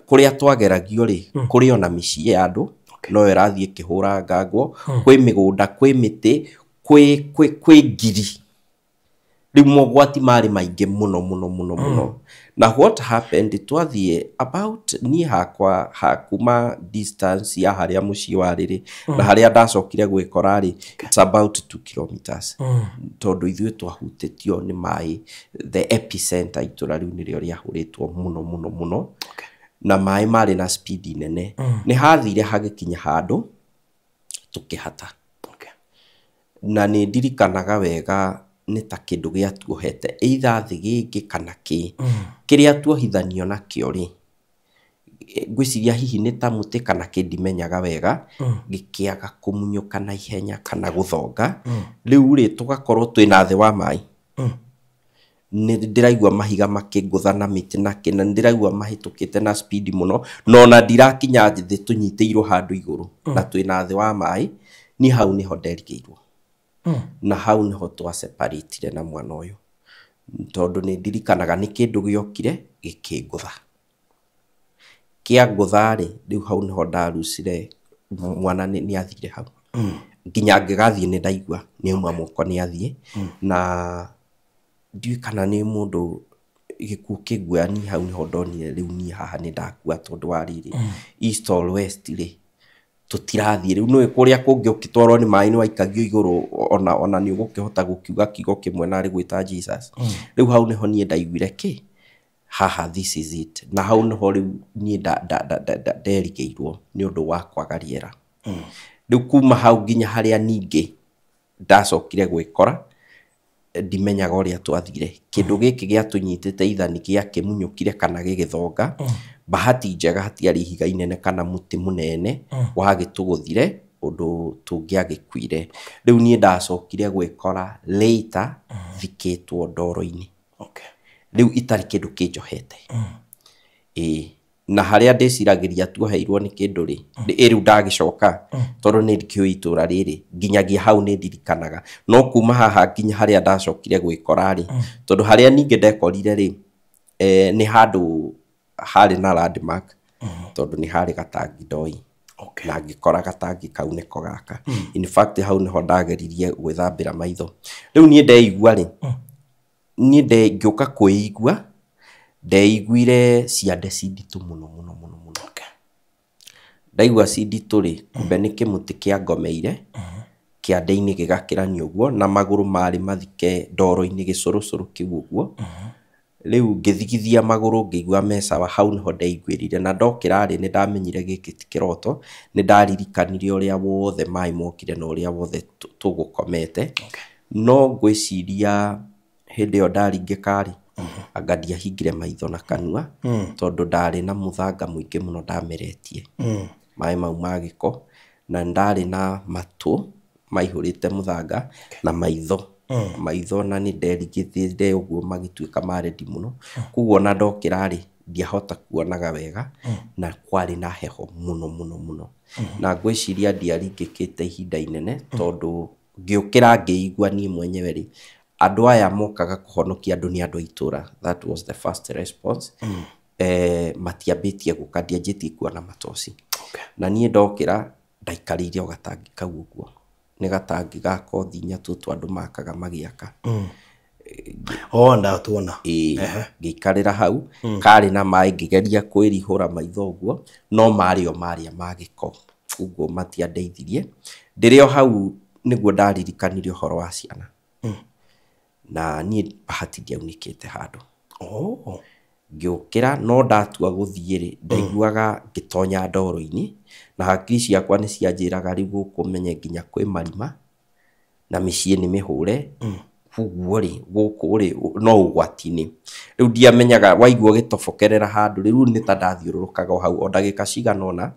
kũrĩa twageragio rĩ, kũrĩ ona mĩciĩ ya andũ no ĩrathiĩ ĩkĩhũra ngangwo, kwĩ mĩgũnda, kwĩ mĩtĩ, kwĩ ngiri. Rĩu mogwati marĩ maingĩ mũno mũno mũno mũno. Na what happened, twathiĩ about, niĩ hakwa hakuma distance ya harĩa mũciĩ warĩ rĩ na harĩa ndacokire gwĩkora rĩ, it's about 2 kilometers, tondũ ithuĩ twahutĩtio nĩ maĩ the epicenter. Itũra rĩu nĩrĩo rĩahũrĩtwo mũno mũno mũno, na maĩ marĩ na speed nene. Nĩ hathire hagĩkinya handũ tũkĩhata. Na nĩ ndirikanaga wega nĩ ta kĩndũ gĩatuohete either thĩ gĩngĩ kana kĩ kĩrĩa tuohithanio nakĩo rĩ, ngwĩciria hihi nĩ ta mũtĩ kana kĩ, ndimenyaga wega, gĩkĩaga kũmunyũka na ihenya kana gũthonga. Rĩu rĩ, tũgakorwo twĩna thĩ wa maĩ, nĩ ndĩraigua mahiga makĩngũtha na mĩtĩ na kĩ, na nĩ ndĩraigua mahĩtũkĩte na speed mũno, na ona ndirakinya thĩ, tũnyitĩirwo handũ igũrũ na twĩna thĩ wa maĩ. Niĩ hau nĩho nderigĩirwo, na hau nĩho twaseparatire na mwana ũyũ, tondũ nĩ ndirikanaga nĩ kĩndũ gĩokire gĩkĩngũtha. Kĩangũtha rĩ, rĩu hau nĩho ndarucire mwana nĩ athire hau. Nginya ngĩgathiĩ nĩ ndaigua nĩ auma moko nĩ athiĩ. Na ndiũĩ kana nĩ mũndũ gĩkuũ kĩnguoya niĩ hau nĩho ndonire rĩu niĩ haha nĩ ndakua tondũ wa rĩrĩ east or west rĩ tũtirathiĩ rĩu nĩũĩ kũrĩa kũngĩ ũkĩtwarwo nĩ maĩ nĩ waikagio igũrũ ona nĩ ũgũkĩhota gũkiuga kiugo kĩmwe narĩ gwĩta Jesus. Rĩu hau nĩho niĩ ndaiguire kĩ haha this is it. Na hau nĩho rĩu niĩ nderigĩirwo nĩ ũndũ wa kwaga rĩera. Rĩu kuma hau nginya harĩa ningĩ ndacokire gwĩkora ndimenyaga ũrĩa twathire. Kĩndũ gĩkĩ gĩatũnyitĩte either nĩ gĩakĩmunyũkire kana gĩgĩthonga. Bahati njega hatiarĩ ihiga inene kana mũtĩ mũnene wagĩtũgũthire ũndũ tũngĩagĩkuire. Rĩu niĩ ndacokire gwĩkora later thikĩtwo ndoro-inĩ. Rĩu itarĩ kĩndũ kĩnjohete. Ĩĩ. Na harĩa ndĩciragĩria tuoheirwo nĩ kĩndũ rĩ, rĩu ndagĩcoka tondũ nĩ ndikĩũĩ itũra rĩrĩ nginyagia hau nĩ ndirikanaga. No kuma haha nginya harĩa ndacokire gwĩkora rĩ, tondũ harĩa ningĩ ndekorire rĩ, nĩ handũ harĩ na landmark tondũ nĩ harĩ gatangi ndoi. Na ngĩkora gatangi kau nĩko gaka. In fact hau nĩho ndageririe gwĩthambĩra maitho. Rĩu niĩ ndeigua rĩ, niĩ ngĩũka kwĩigua ndeiguire ciande ci nditũ mũno mũno mũno mũno. Ndaigua ci nditũ rĩ, kumbe nĩ kĩmũtĩ kĩangomeire kĩande-inĩ gĩgakĩrania ũguo na magũrũ marĩ mathike ndoro-inĩ gĩcũrũcũrũ kĩu ũguo. Rĩu ngĩthigithia magũrũ ngĩigua me sawa, hau nĩho ndeiguĩrire na ndokĩra rĩ nĩ ndamenyire gĩkĩ ti kĩroto, nĩ ndaririkanire ũrĩa wothe maĩ mokire na ũrĩa wothe tũgũkomete. No ngwĩciria hĩndĩ ĩyo ndaringĩka rĩ, anga ndiahingire maitho na kanua tondũ ndarĩ na mũthanga mũingĩ mũno ndameretie. Maĩ mau ma gĩko na ndarĩ na matũ maihũrĩte mũthanga na maitho. Maitho na nĩ nderigithire ũguo magĩtuĩka ma rendi mũno. Koguo ona ndokĩra rĩ, ndiahota kuonaga wega na kwarĩ na heho mũno mũno mũno. Na ngwĩciria ndiaringĩkĩte ihinda inene tondũ ngĩũkĩra ngĩigua niĩ mwenyewe rĩ, andũ aya mokaga kũhonokia andũ nĩ andũ a itũra. That was the first response. Matiambĩtie gũka, ndianjĩtie kuona matoci. Na niĩ ndokĩra ndaikarĩire o gatangi kau ũguo. Nĩ gatangi ga kothi inya tũtũ andũ makaga magĩaka. Ndatuona. Ĩĩ, ngĩikarĩra hau karĩ na maĩ ngĩgeria kwĩrihũra maitho ũguo no marĩ o marĩa ma gĩko ũguo matiandeithirie. Ndĩrĩ o hau nĩguo ndaririkanire ũhoro wa ciana. Na niĩ bahati ndiaunĩkĩte handũ. Ngĩũkĩra no ndatua gũthiĩ rĩ, ndaiguaga ngĩtonya ndoro-inĩ na hakiri ciakwa nĩ cianjĩraga rĩu gũkũ menye nginya kwĩ marima na mĩciĩ nĩ mĩhũre. Koguo rĩ, gũkũ rĩ no ũgwati-inĩ. Rĩu ndiamenyaga waigua ũgĩtobokerera handũ rĩu nĩ ta ndathiũrũrũkaga o hau o ndagĩka cigana ũna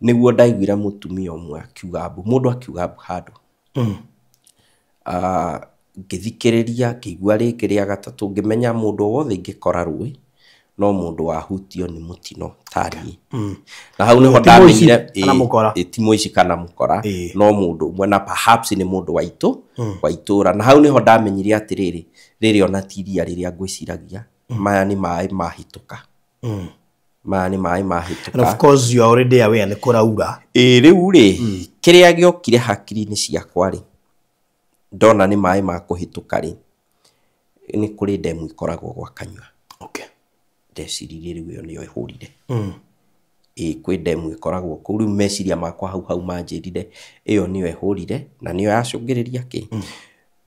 nĩguo ndaiguire mũtumia ũmwe akiuga mbu, mũndũ akiuga mbu handũ. Ngĩthikĩrĩria ngĩigua rĩngĩ rĩa gatatũ ngĩmenya mũndũ wothe ingĩkora rũĩ no mũndũ wahutio nĩ mũtino ta niĩ. Na hau nĩho ndamenyire ti mũici kana mũkora, no mũndũ ũmwe na perhaps nĩ mũndũ wa wa itũra. Na hau nĩho ndamenyire atĩrĩrĩ, rĩrĩ ona ti iria rĩrĩa ngwĩciragia, maya nĩ maĩ mahĩtũka. Maya nĩ maĩ mahĩtũka. And of course you are already aware nĩ kũraura. Ĩĩ rĩu rĩ, kĩrĩa gĩokire hakiri-inĩ ciakwa rĩ, ndona nĩ maĩ ma kũhĩtũka rĩ, nĩ kũrĩ ndemu ikoragwo gwa kanyua. Ndeciririe rĩu ĩyo nĩyo ĩhũrire. Ĩĩ kwĩ ndemu ĩkoragwo kũu. Rĩu meciria makwa hau hau manjĩrire ĩyo nĩyo ĩhũrire na nĩyo yacũngĩrĩria kĩ.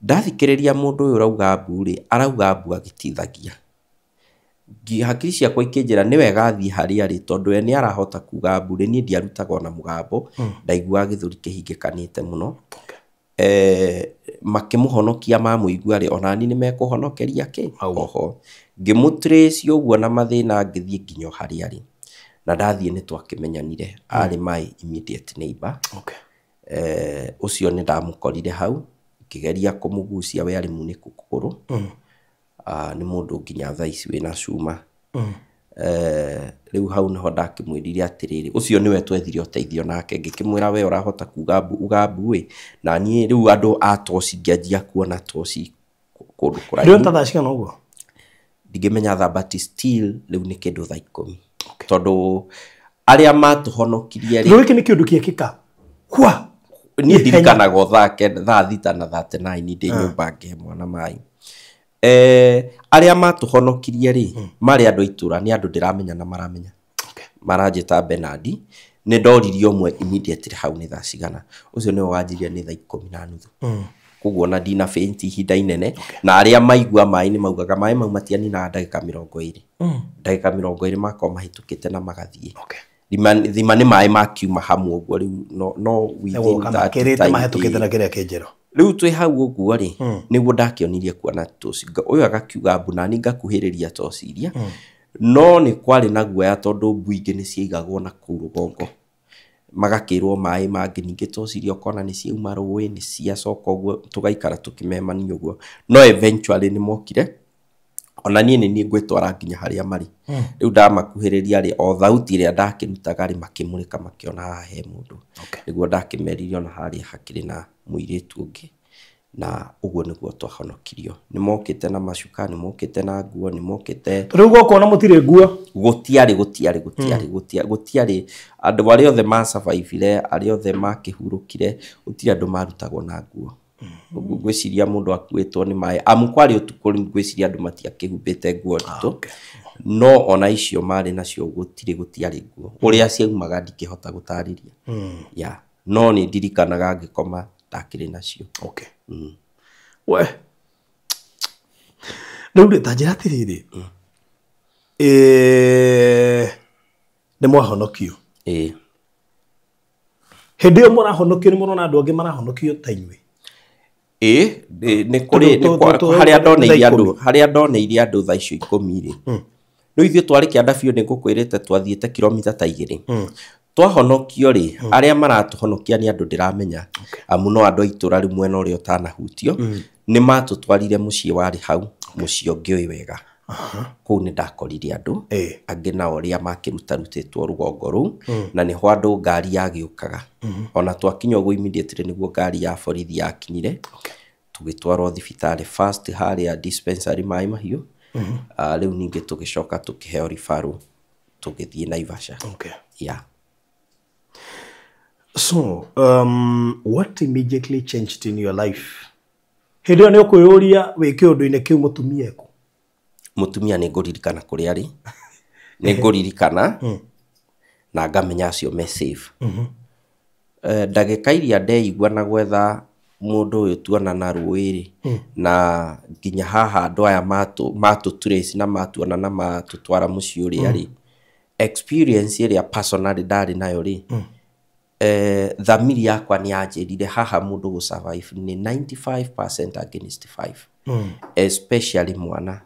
Ndathikĩrĩria mũndũ ũyũ ũrauga mbu rĩ, arauga mbu agĩtithagia. Hakiri ciakwa ikĩnjĩra nĩ wega athiĩ harĩa arĩ tondũ we nĩ arahota kuga mbu rĩ, niĩ ndiarutaga ona mũgambo, ndaiguaga gĩthũri kĩhingĩkanĩte mũno. Makĩmũhonokia mamũigua rĩ, ona niĩ nĩmekũhonokeria kĩ oho. Ngĩmũtrace ũguo na mathĩna ngĩthiĩ nginya o harĩa arĩ. Na ndathiĩ nĩ twakĩmenyanire, arĩ my immediate neighbor. Ũcio nĩ ndamũkorire hau, ngĩgeria kũmũgucia we arĩ munĩku kũgũrũ. Nĩ mũndũ nginya thaa ici wĩna cuma. Rĩu hau nĩho ndakĩmwĩrire atĩrĩrĩ, ũcio nĩwe twethire ũteithio nake, ngĩkĩmwĩra we ũrahota kuga mbu uga mbu ĩ, na niĩ rĩu andũ a toci ngĩanjia kuona toci kũndũ kũraihu. Rĩu ta thaa cigana ũguo? Ndingĩmenya thaa but still rĩu nĩ kĩndũ thaa 10. Tondũ arĩa matũhonokirie rĩ, Rĩu gĩkĩ nĩ kĩũndũ kĩekĩka kwa niĩ ndirikanaga o 9 thaa 6 na 39 ndĩ nyũmba ngĩhe mwana maĩ. Arĩa matũhonokirie rĩ, marĩ andũ a itũra, nĩ andũ ndĩramenya na maramenya. Maranjĩta Bernard, nĩ ndoririe ũmwe immediately hau nĩ thaa cigana. Ũcio nĩwe wanjirie nĩ thaa 10:30. Koguo ona ndina faint ihinda inene, na arĩa maigua maĩ nĩ maugaga maĩ mau matianinaga ndagĩka 20. Ndagĩka 20 makorwo mahĩtũkĩte na magathiĩ. Thima nĩ maĩ makiuma hamwe ũguo rĩu no within that Makĩrĩte time, mahĩtũkĩte na kĩrĩa kĩnjerũ. Rĩu twĩ hau ũguo rĩ, nĩguo ndakĩonirie kuona toci. Ũyũ agakiuga mbu nani ngakuhĩrĩria toci iria. No nĩ kwarĩ na guoya tondũ mbu ingĩ nĩ ciaigagwo na kũu rũgongo. Magakĩrwo maĩ mangĩ ningĩ toci iria ũkona nĩ ciauma rũĩ, nĩ ciacoka ũguo, tũgaikara tũkĩmemania ũguo. No eventually nĩ mokire, ona niĩ nĩ niĩ ngwĩtwara nginya harĩa marĩ. Rĩu ndamakuhĩrĩria rĩ, o thauti ĩrĩa ndakĩrutaga rĩ, makĩmũrĩka makĩona haha he mũndũ. Nĩguo ndakĩmeririe ona harĩa hakĩrĩ na mũirĩtu ũngĩ. Na ũguo nĩguo twahonokirio. Nĩ mokĩte na macuka, nĩ mokĩte na nguo, nĩ mokĩte. Rĩu gũkona mũtirĩ nguo? Gũtiarĩ, gũtiarĩ, gũtiarĩ, gũtiarĩ, gũtiarĩ. Andũ arĩa othe masurvivire, arĩa othe makĩhurũkire, gũtirĩ andũ marutagwo na nguo. Ngwĩciria mũndũ akuĩtwo nĩ maĩ. Amu kwarĩ ũtukũ, ngwĩciria andũ matiakĩhumbĩte nguo nditũ. No ona icio marĩ nacio gũtirĩ, gũtiarĩ nguo. Ũrĩa ciaumaga ndingĩhota gũtarĩria. Yeah. No nĩ ndirikanaga ngĩkoma ndakĩrĩ nacio. We. Rĩu rĩ, ta njĩra atĩrĩrĩ. Nĩ mwahonokio. Hĩndĩ ĩyo mũrahonokio nĩ mũrona andũ angĩ marahonokio ta inyuĩ? Nĩ kũrĩ, nĩ kwa, harĩa ndoneire andũ, harĩa ndoneire andũ thaa icio 10 rĩ. Rĩu ithuĩ twarĩ kĩanda biũ, nĩ ngũkwĩrĩte twathiĩte kilomita ta 2. Twahonokio rĩ, arĩa maratũhonokia nĩ andũ ndĩramenya. Amu no andũ a itũra rĩu mwena ũrĩa ũtanahutio. Nĩ matũtwarire mũciĩ warĩ hau, mũciĩ ũngĩũĩ wega. Kũu nĩ ndakorire andũ. Angĩ nao arĩa makĩrutarutĩtwo rũgongo rũu, na nĩho andũ ngari yagĩũkaga. Ona twakinya ũguo immediately nĩguo ngari ya borithi yakinyire. Tũgĩtwarwo thibitarĩ first harĩa dispensary Maĩ Mahiũ. Rĩu ningĩ tũgĩcoka tũkĩheo referral tũgĩthiĩ Naivasha. Yeah. So, what immediately changed in your life? Hĩndĩ ĩyo nĩ ũkwĩyũria wĩ kĩũndũ-inĩ kĩu mũtumia ekũ? Mũtumia nĩ ngũririkana kũrĩa arĩ. Nĩ ngũririkana na ngamenya acio me safe. Ndagĩka iria ndeigua na gwetha mũndũ ũyũ tuonana rũĩ rĩ, na nginya haha andũ aya matũ trace na matuona na matũtwara mũciĩ ũrĩa rĩ, experience ĩrĩa personally ndarĩ nayo rĩ, thamiri yakwa nĩ yanjĩrire haha mũndũ gũ survive nĩ 95% against 5. Especially mwana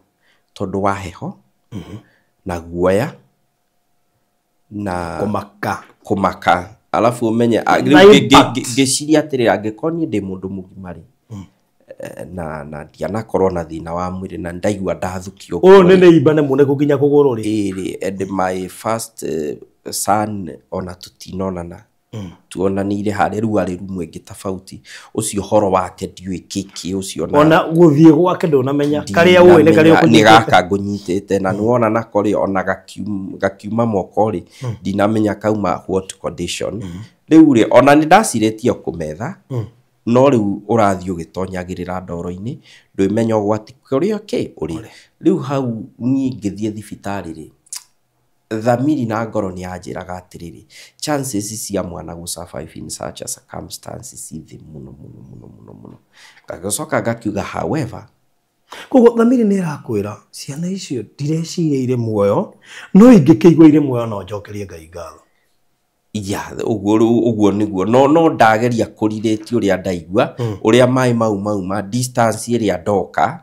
tondũ wa heho na guoya na kũmaka. Kũmaka. Alafu ũmenye, Na rĩu impact. Ngĩciria atĩrĩrĩ, angĩkorwo niĩ ndĩ mũndũ mũgima rĩ, na ndianakorwo na thĩna wa mwĩrĩ na ndaigua ndathukio Ũyũ ũguo nĩ rĩ. nĩ imba nĩ mũne gũkinya kũgũrũ rĩ. Ĩĩ, and my first son ona tũtinonana. Tuonanĩire harĩa rĩu arĩ rumu ĩngĩ tofauti. Ũcio ũhoro wake ndiũĩ kĩkĩ ũcio na Ona gũthiĩ gwake ndũnamenya. Karĩa ũĩ nĩ karĩa Ndinamenya, nĩ ũkũnyitĩte. gaka ngũnyitĩte na nĩwona nako rĩ, ona gakiuma moko rĩ, ndinamenya kauma what condition. Rĩu rĩ, ona nĩ ndacirĩtie kũmetha, no rĩu ũrathiĩ ũgĩtonyagĩrĩra ndoro-inĩ, ndũĩmenya ũgwati kũrĩa kĩ ũrĩ. Rĩu hau niĩ ngĩthiĩ thibitarĩ rĩ, thamiri na ngoro nĩ yanjĩraga atĩrĩrĩ, chances cia mwana gũ survive in such a circumstances ci thĩ mũno mũno mũno mũno mũno. Ngagĩcoka ngakiuga however, Koguo thamiri nĩ ĩrakwĩra ciana icio ndireciria irĩ muoyo, no ingĩkĩigua irĩ muoyo no njokerie Ngai ngatho. Ya, ũguo rĩu, ũguo nĩguo. No ndageria kũrirĩti ũrĩa ndaigua, ũrĩa maĩ mau mauma, distance ĩrĩa ndoka,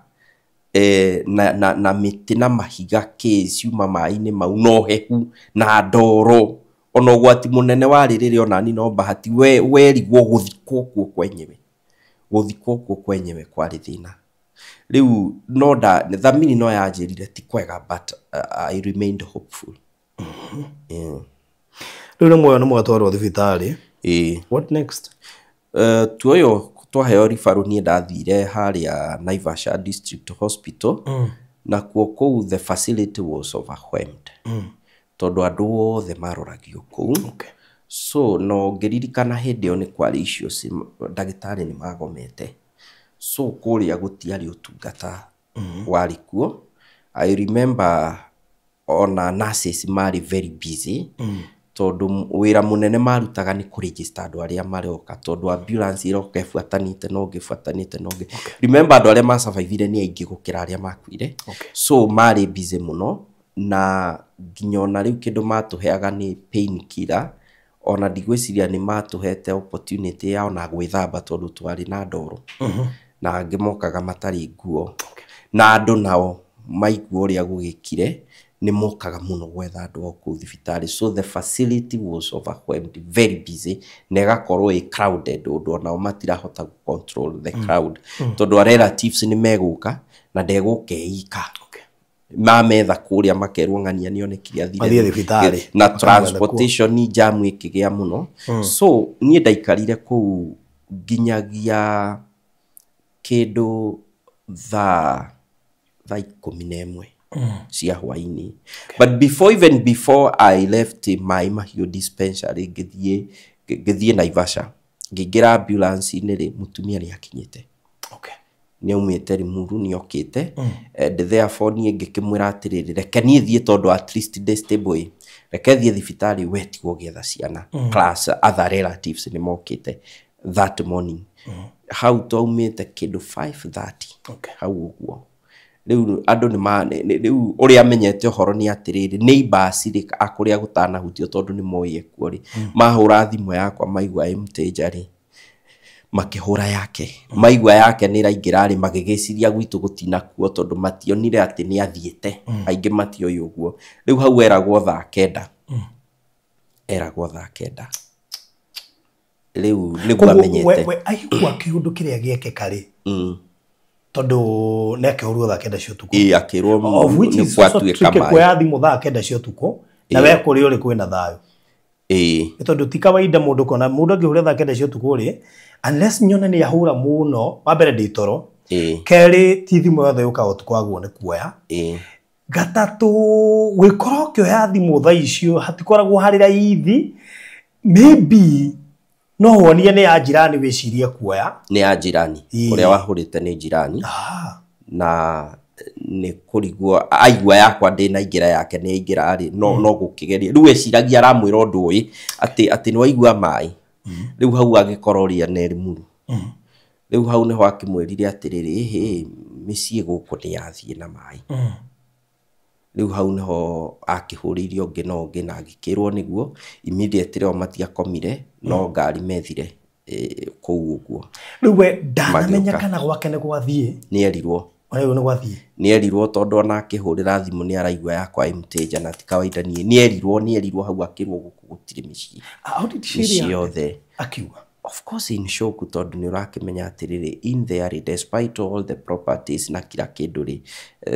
na mĩtĩ na mahiga kĩ ciuma maĩ-inĩ mau, na ũhehu, na ndoro. Ona ũgwati mũnene warĩ rĩrĩa ona niĩ no bahati werigwo gũthikwo kuo kwenyewe. Gũthikwo kuo kwenyewe kwarĩ thĩna. Rĩu no nda, thamiri no yanjĩrire ti kwega, but I remained hopeful. Rĩu nĩ muoyo nĩ mwatwarwo thibitarĩ. Ĩĩ. What next? Tuoyo twaheo referral niĩ ndathire harĩa Naivasha District Hospital. Nakuo kũu the facility was overwhelmed. Tondũ andũ othe maroragio kũu. So no ngĩririkana hĩndĩ ĩyo nĩ kwarĩ icio ndagĩtarĩ nĩ magomete, so kũrĩa gũtiarĩ ũtungata warĩ kuo. I remember ona nurses marĩ very busy, tondũ wĩra mũnene marutaga nĩ kũregister andũ arĩa maroka, tondũ ambulance ĩroka ĩbuatanĩte na ũngĩ, ĩbuatanĩte na ũngĩ. Remember, andũ arĩa masurvivire nĩ aingĩ gũkĩra arĩa makuire. So marĩ busy mũno, na nginya ona rĩu kĩndũ matũheaga nĩ pain killer. Ona ndigwĩciria nĩ matũhete opportunity ya ona gwĩthamba, tondũ twarĩ na ndoro na angĩ mokaga matarĩ nguo. Na andũ nao maigua ũrĩa gũgĩkire, nĩ mokaga mũno gwetha andũ ao kũu thibitarĩ. So the facility was overwhelmed, very busy, na ĩgakorwo ĩ crowded ũndũ onao matirahota control the crowd, tondũ a relatives nĩ megũka na ndegũka ĩika. Mametha kũrĩa makerwo ng'ania nĩonekire athire Athiĩ thibitarĩ. Na Makamwetha. Transportation jam ĩkĩgĩa mũno. So niĩ ndaikarire kũu nginyagia kĩndũ thaa 11 cia hwainĩ. But before, even before I left Mai Mahiũ dispensary ngĩthiĩ Naivasha, ngĩingĩra ambulance-inĩ rĩ, mũtumia nĩ akinyĩte. Nĩ aumĩte Limuru, nĩ okĩte, and therefore niĩ ngĩkĩmwĩra atĩrĩrĩ, reke niĩ thiĩ, tondũ at least ndĩ stable ĩ, reke thiĩ thibitarĩ, we tigwo ũgĩetha ciana. Plus other relatives nĩ mokĩte that morning. Hau twaumĩte kĩndũ 5:30 hau ũguo. Rĩu andũ nĩ ma rĩu ũrĩa amenyete ũhoro nĩ atĩrĩrĩ, neighbors rĩ, a kũrĩa gũtanahutio, tondũ nĩ moĩ ekuo rĩ, mahũra thimũ yakwa maigua ĩ mteja rĩ, makĩhũra yake, maigua yake nĩ ĩraingĩra rĩ, magĩgĩciria gwitũ gũtinakuo, tondũ mationire atĩ nĩ athiĩte. Aingĩ matioĩ ũguo. Rĩu hau eragwo thaa 9, eragwo thaa 9 rĩu nĩguo Koguo amenyete. we aigua kĩũndũ kĩrĩa gĩekĩka rĩ, tondũ nĩ akĩhũrwo thaa 9 cia ũtukũ. Ĩ, akĩrwo Of which nĩ is also gwatuĩka tricky maĩ. kuoya thimũ thaa 9 cia ũtukũ na we kũrĩa ũrĩ kwĩna thayũ. Nĩ tondũ ti kawaida mũndũ kona mũndũ angĩhũra thaa 9 cia ũtukũ rĩ, unless nyone nĩ ahũra mũno. Wa mbere, ndĩ toro. Kerĩ, ti thimũ yothe yũkaga ũtukũ waguo nĩ kuoya. Gatatũ, gwĩkora ũkĩoya thimũ thaa icio hatikoragwo harĩ raithi. Maybe no wonie nĩ ya njirani wĩcirie kuoya. Nĩ ya njirani. Ũrĩa wahũrĩte nĩ njirani. Na nĩ kũrigwo aigua yakwa ndĩnaingĩra, yake nĩ aingĩra rĩ, no gũkĩgeria rĩu eciragia aramwĩra ũndũ ũyũ atĩ nĩ waigua maĩ. Rĩu hau agĩkora ũrĩa nĩ Limuru. Rĩu hau nĩho akĩmwĩrire atĩrĩrĩ, ĩhĩ, mĩciĩ gũkũ nĩ yathiĩ na maĩ. Rĩu hau nĩho akĩhũrĩire ũngĩ na ũngĩ na agĩkĩrwo nĩguo immediately o matiakomire, no ngari methire kũu ũguo. Rĩu we ndanamenya Magĩũka. kana gwake nĩ gwathiĩ? Nĩ erirwo. Ona rĩu nĩ gwathiĩ. Nĩ erirwo, tondũ ona akĩhũrĩra thimũ nĩ araigua yakwa ĩ mteja, na ti kawaida. Niĩ nĩ erirwo hau, akĩrwo gũkũ gũtirĩ mĩciĩ. How did she Mĩciĩ react? yothe. Akiuga? Of course in shock, tondũ nĩ ũrakĩmenya atĩrĩrĩ, in there, despite all the properties na kila kĩndũ rĩ,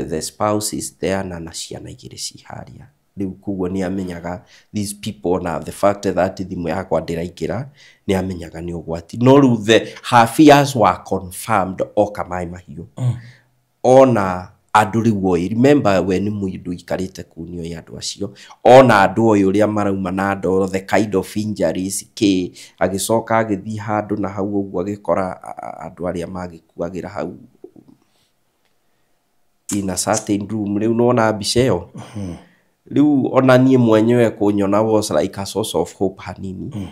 the spouse is there na ciana igĩrĩ ci harĩa. Rĩu koguo nĩ amenyaga these people, na the fact that thimũ yakwa ndĩraingĩra, nĩ amenyaga nĩ ũgwati. No rĩu her fears were confirmed oka Maĩ Mahiũ. Ona andũ rĩu oĩ, remember, we nĩ mũndũ ũikarĩte kũu, nĩ oĩ andũ acio. Ona andũ oĩ ũrĩa marauma na ndoro, the kind of injuries kĩ, agĩcoka agĩthiĩ handũ na hau ũguo agĩkora andũ arĩa magĩkuagĩra hau in a certain room. Rĩu nĩwona mbica ĩyo. Rĩu ona niĩ mwenyewe kũnyona was like a source of hope hanini.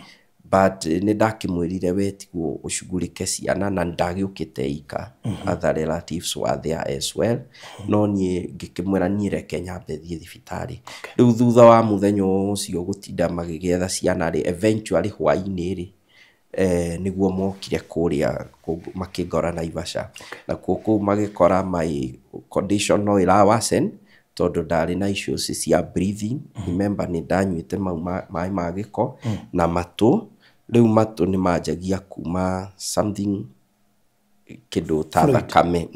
But nĩ ndakĩmwĩrire we tiguo ũcugurĩke ciana, na ndagĩũkĩte ika, other relatives were there as well. No niĩ ngĩkĩmwĩra niĩ reke nyambe thiĩ thibitarĩ. Rĩu thutha wa mũthenya ũcio gũtinda magĩgĩetha ciana rĩ, eventually hwaĩ-inĩ rĩ, nĩguo mokire kũrĩa makĩngora Naivasha. Nakuo kũu magĩkora my condition no ĩra worsen, tondũ ndarĩ na issues cia breathing. Remember, nĩ ndanyuĩte mau maĩ ma gĩko na matũ. Rĩu matũ nĩ manjagia kuma something kĩndũ ta thakame.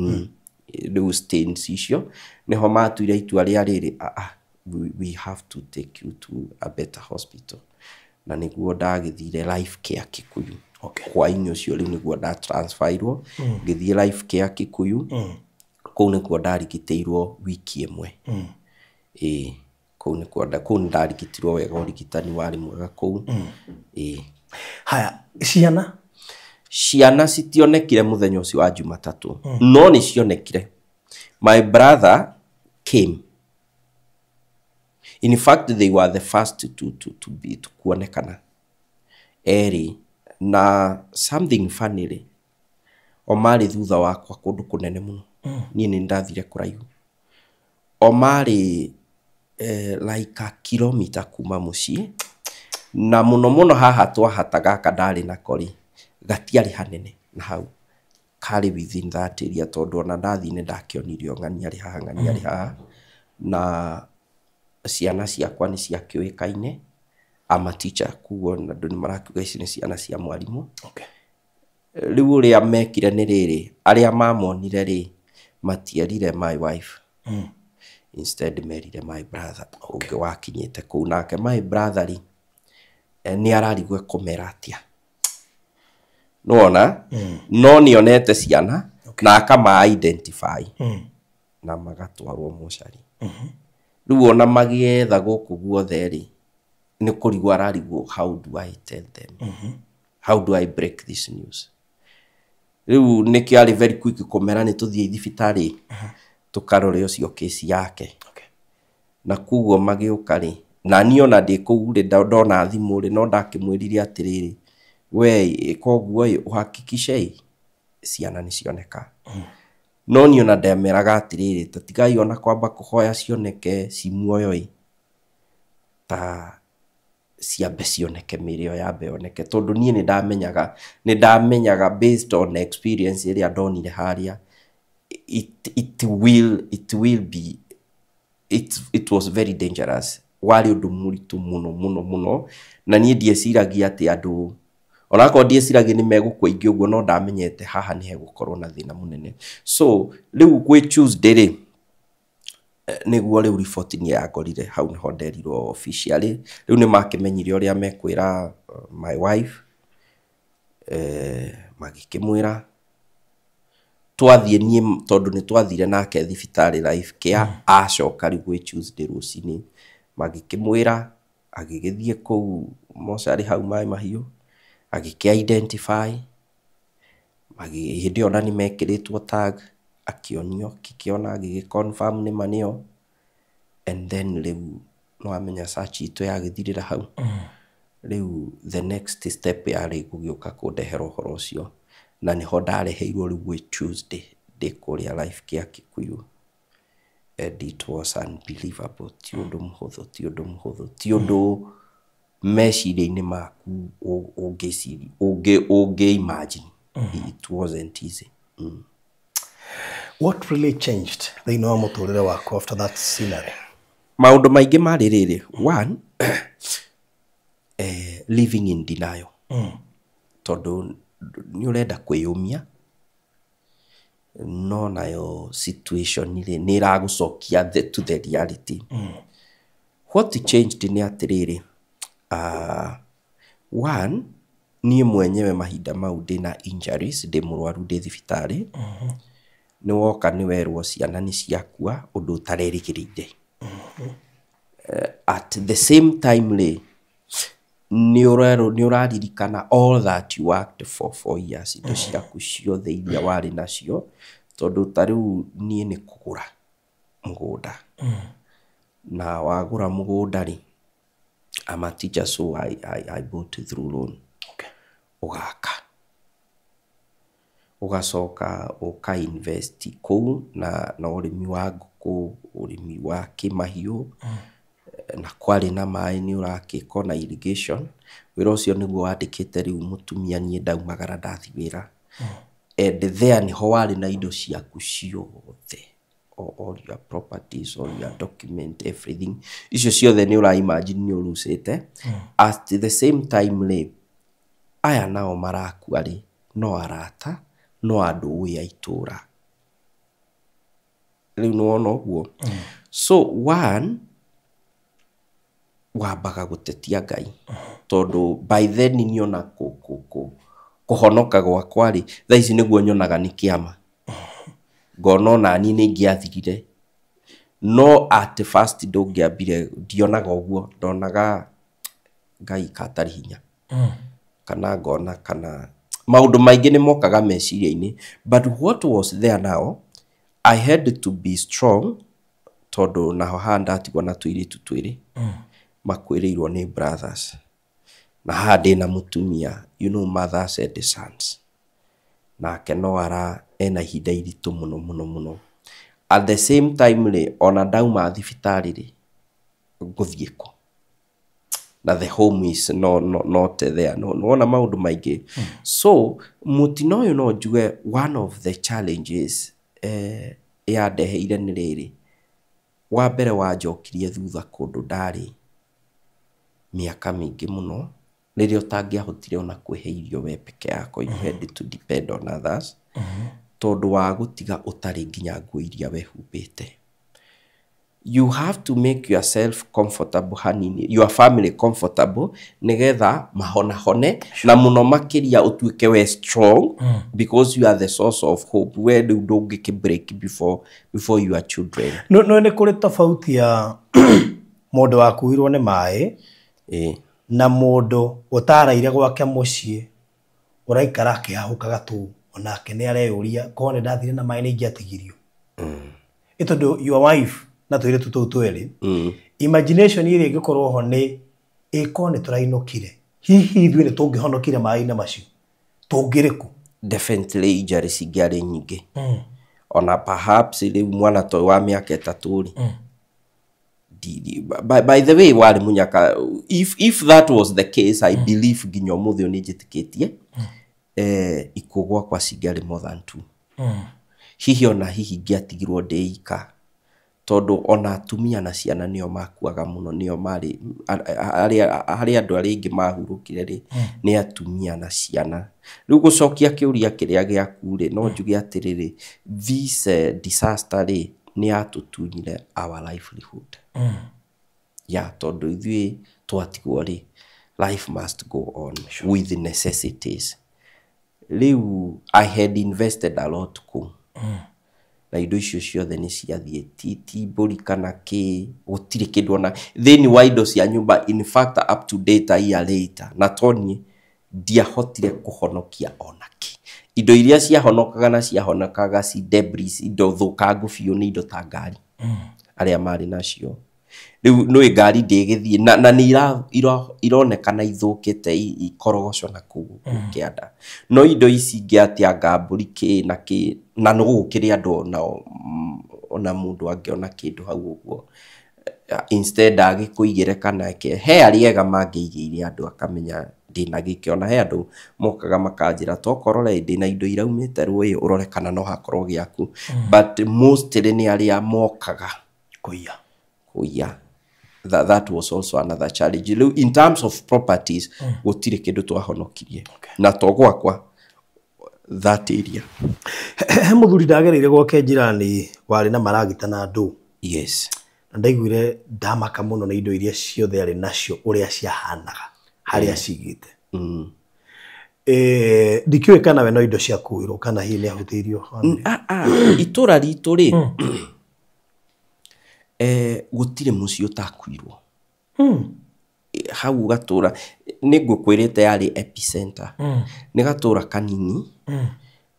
Rĩu stains icio nĩho matuire itua rĩa rĩrĩ, ah, ah, we have to take you to a better hospital, na nĩguo ndagĩthire Life Care Kikuyu. Hwaĩ-inĩ ũcio rĩu nĩguo ndatransferirwo ngĩthiĩ Life Care Kikuyu. Kũu nĩkuo ndarigitĩirwo wiki ĩmwe. Ĩĩ. Kũu nĩkuo kũu nĩndarigitirwo wega, ũrigitani warĩ mwega kũu. Ĩĩ. Haya, ciana? Ciana citionekire mũthenya ũcio wa Jumatatũ, no nĩ cionekire. My brother came. In fact, they were the first to be to kuonekana erĩ. Na something funny rĩ, o marĩ thutha wakwa kũndũ kũnene mũno. Niĩ nĩ ndathire kũraihu. O marĩ like a kilomita kuma mũciĩ, na mũno mũno haha twahata gaka ndarĩ nako rĩ, gatiarĩ hanene na hau, karĩ within that area, tondũ ona ndathiĩ nĩ ndakĩonirio ng'ania arĩ haha, ng'ania arĩ haha. Na ciana ciakwa nĩ ciakĩũĩkaine. I'm a teacher, koguo andũ nĩ marakiuga ici nĩ ciana cia mwarimũ. Rĩu ũrĩa mekire nĩ rĩrĩ, arĩa mamonire rĩ, matierire my wife. Instead merire my brother ũngĩ wakinyĩte kũu. Nake my brother rĩ, nĩ ararigwo ekũmera atĩa, nĩwona? No nĩonete ciana na akama identify na magatwarwo mocarĩ. Rĩu ona magĩetha gũkũ guothe rĩ, nĩ kũrigwo ararigwo, how do I tell them? How do I break this news? Rĩu nĩkĩo arĩ very quick kũmera nĩ tũthiĩ thibitarĩ tũkarore ũcio kesi yake. Na koguo magĩũka rĩ, na niĩ ona ndĩ kũu rĩ, ndona thimũ rĩ, no ndakĩmwĩrire atĩrĩrĩ, we ĩka ũguo ĩ, uhakikishe ciana nĩ cioneka. No niĩ ona ndameraga atĩrĩrĩ, ta tigai ona kwamba kũhoya cioneke ci muoyo ĩ, ta ciambe cioneke, mĩĩrĩ ĩyo yambe yoneke, tondũ niĩ nĩ ndamenyaga based on experience ĩrĩa ndonire harĩa, it will be it was very dangerous. Warĩ ũndũ mũritũ mũno mũno mũno, na niĩ ndieciragia atĩ andũ, onakorwo ndieciragia nĩ megũkua aingĩ ũguo, no ndamenyete haha nĩ hegũkorwo na thĩna mũnene. So rĩu gwĩ Tuesday rĩ, nĩguo rĩu riboti nĩ yangorire hau, nĩho nderirwo officially. Rĩu nĩ makĩmenyire ũrĩa mekwĩra my wife, magĩkĩmwĩra twathiĩ niĩ, tondũ nĩ twathire nake thibitarĩ Life Care. Acoka rĩu gwĩ Tuesday rũcinĩ magĩkĩmwĩra, agĩgĩthiĩ kũu mocarĩ hau Maĩ Mahiũ, agĩkĩ identify. Hĩndĩ ĩyo ona nĩ mekĩrĩtwo tag, akĩonio, akĩkĩona, agĩgĩ confirm nĩ ma nĩo. And then rĩu nĩwamenya search itũ yagĩthirĩra hau. Rĩu the next step yarĩ gũgĩũka kũndehera ũhoro ũcio, na nĩho ndareheirwo rĩu gwĩ Tuesday ndĩ kũrĩa Life Care Kikuyu, and it was unbelievable. Ti ũndũ mũhũthũ, ti ũndũ mũhũthũ, ti ũndũ meciria-inĩ maku ũngĩciria, ũngĩ imagine. It wasn't easy. What really changed thĩinĩ wa mũtũrĩre waku after that scenery? Maũndũ maingĩ marĩ rĩrĩ. One, living in denial, tondũ nĩ ũrenda kwĩyũmia, no nayo situation rĩ, nĩ ĩragũcokia to the reality. What changed nĩ atĩrĩrĩ, one, niĩ mwenyewe mahinda mau ndĩna injuries, ndĩ mũrwaru, ndĩ thibitarĩ. Nĩ woka nĩ werwo ciana nĩ ciakua, ũndũ ũtarerĩgĩrĩire. At the same time rĩ, nĩ ũrerwo, nĩ ũraririkana all that you worked for 4 years, indo ciaku ciothe iria warĩ nacio, tondũ ta rĩu niĩ nĩ kũgũra mũgũnda, na wagũra mũgũnda rĩ, I'm a teacher, so I bought through loan. Ũgaka, ũgacoka ũka invest kũu na ũrĩmi wa ngũkũ, ũrĩmi wa kĩmahiũ, na kwarĩ na maĩ nĩ ũrakĩka na irrigation. Wĩra ũcio nĩguo wandĩkĩte rĩu mũtumia, niĩ ndaumagara ndathi wĩra. And there nĩho warĩ na indo ciaku ciothe, all your properties, all your document, everything, icio ciothe nĩ ũra imagine nĩ ũrucĩte. At the same time rĩ, aya nao marakua rĩ, no arata, no andũ ũĩ a itũra. Rĩu nĩ wona ũguo. So one, wambaga gũtetia Ngai, tondũ by then niĩ ona kũhonoka gwakwa rĩ, thaa ici nĩguo nyonaga nĩ kĩama, ngona ona niĩ nĩ ingĩathirire. No at first ndũngĩambire, ndionaga ũguo, ndonaga Ngai katarĩ hinya, kana ngona kana maũndũ maingĩ nĩ mokaga meciria-inĩ. But what was there now, I had to be strong, tondũ naho haha ndatigwo na tũirĩtu twĩrĩ makuĩrĩirwo nĩ brothers, na haha ndĩna mũtumia, mothers and sons, nake no ara ena ihinda iritũ mũno mũno mũno. At the same time rĩ, ona ndauma thibitarĩ rĩ, ngũthiĩ kũ? Na the home is no, not there. No, nĩwona maũndũ maingĩ. So mũtino ũyũ no njuge one of the challenges yandeheire nĩ rĩrĩ: wa mbere, wanjokirie thutha kũndũ ndarĩ mĩaka mĩingĩ mũno, rĩrĩa ũtangĩahotire ona kwĩhe irio we peke yako. You had to depend on others, tondũ wa gũtiga ũtarĩ nginya nguo iria wehumbĩte. You have to make yourself comfortable hanini, your family comfortable, nĩgetha mahonahone, na mũno makĩria ũtuĩke we strong, because you are the source of hope. We rĩu ndũngĩkĩ break before your children. No nĩ kũrĩ tofauti ya mũndũ wakuirwo nĩ maĩ na mũndũ ũtaraire gwake mũciĩ, ũraikara akĩhahũkaga tu, onake nĩ areyũria, korwo nĩ ndathire na maĩ nĩ ingĩatigirio. Ĩ tondũ your wife na tũirĩtu tũu twĩrĩ, imagination ĩrĩa ĩngĩkorwo ho nĩ ĩkorwo nĩ tũrainũkire, hihi ithuĩ nĩ tũngĩhonokire maĩ-inĩ macio? Tũngĩrĩ kũ? Definitely injuries ingĩarĩ nyingĩ. Ona perhaps rĩu mwana to wa mĩaka 3 rĩ, by the way warĩ mũnyaka. If that was the case, I believe nginya ũmũthĩ ũyũ nĩ njĩtĩkĩtie ikuũ gwakwa cingĩarĩ more than two. Hihi ona hihi ingĩatigirwo ndĩ ika, tondũ ona atumia na ciana nĩo makuaga mũno, nĩo marĩ harĩ andũ arĩa aingĩ mahurũkire rĩ, nĩ atumia na ciana. Rĩu gũcokia kĩũria kĩrĩa gĩaku rĩ, no njuge atĩrĩrĩ, this disaster rĩ, nĩ yatũtunyire our livelihood, ya tondũ ithuĩ twatigwo rĩ, life must go on with necessities. Rĩu I had invested a lot kũu, na indo icio ciothe nĩ ciathiĩ, ti mbũri kana kĩ, gũtirĩ kĩndũ ona thĩinĩ wa indo cia nyũmba. In fact, up to date, a year later, na toniĩ ndiahotire kũhonokia ona kĩ. Indo iria ciahonokaga na ciahonokaga ci debris, indo thũkangu biũ, nĩ indo ta ngari arĩa marĩ nacio. Rĩu nĩ ngari ndĩgĩthiĩ na nĩ ironekana ithũkĩte, ikorogoco na kũu kĩanda, no indo ici ingĩ atĩa, ngambũri kĩ na kĩ, na no gũkĩrĩ andũ onao, ona mũndũ angĩona kĩndũ hau ũguo, instead agĩkũigĩre kana ke he arĩa ega mangĩigĩire andũ, akamenya ndĩna gĩkĩ. Ona he andũ mokaga makanjĩra, tokorwo rĩ ndĩna indo iraumĩte rũĩ, ũrore kana no hakorwo gĩaku, but mostly nĩ arĩa mokaga kũiya. Kũiya. That was also another challenge. Rĩu in terms of properties, gũtirĩ kĩndũ twahonokirie, na to gwakwa, that area. He mũthuri ndagereire gwake njirani warĩ na maragita na ndũ, na ndaiguire ndamaka mũno nĩ indo iria ciothe arĩ nacio, ũrĩa ciahanaga harĩa cigĩte. Ndikĩũĩ kana we no indo ciakuirwo kana hihi nĩ ahutĩirio family. Ah, ah, itũra ritũ rĩ, gũtirĩ mũciĩ ũtakuirwo hau gatũra. Nĩ ngũkwĩrĩte yarĩ epicenter. Nĩ gatũra kanini,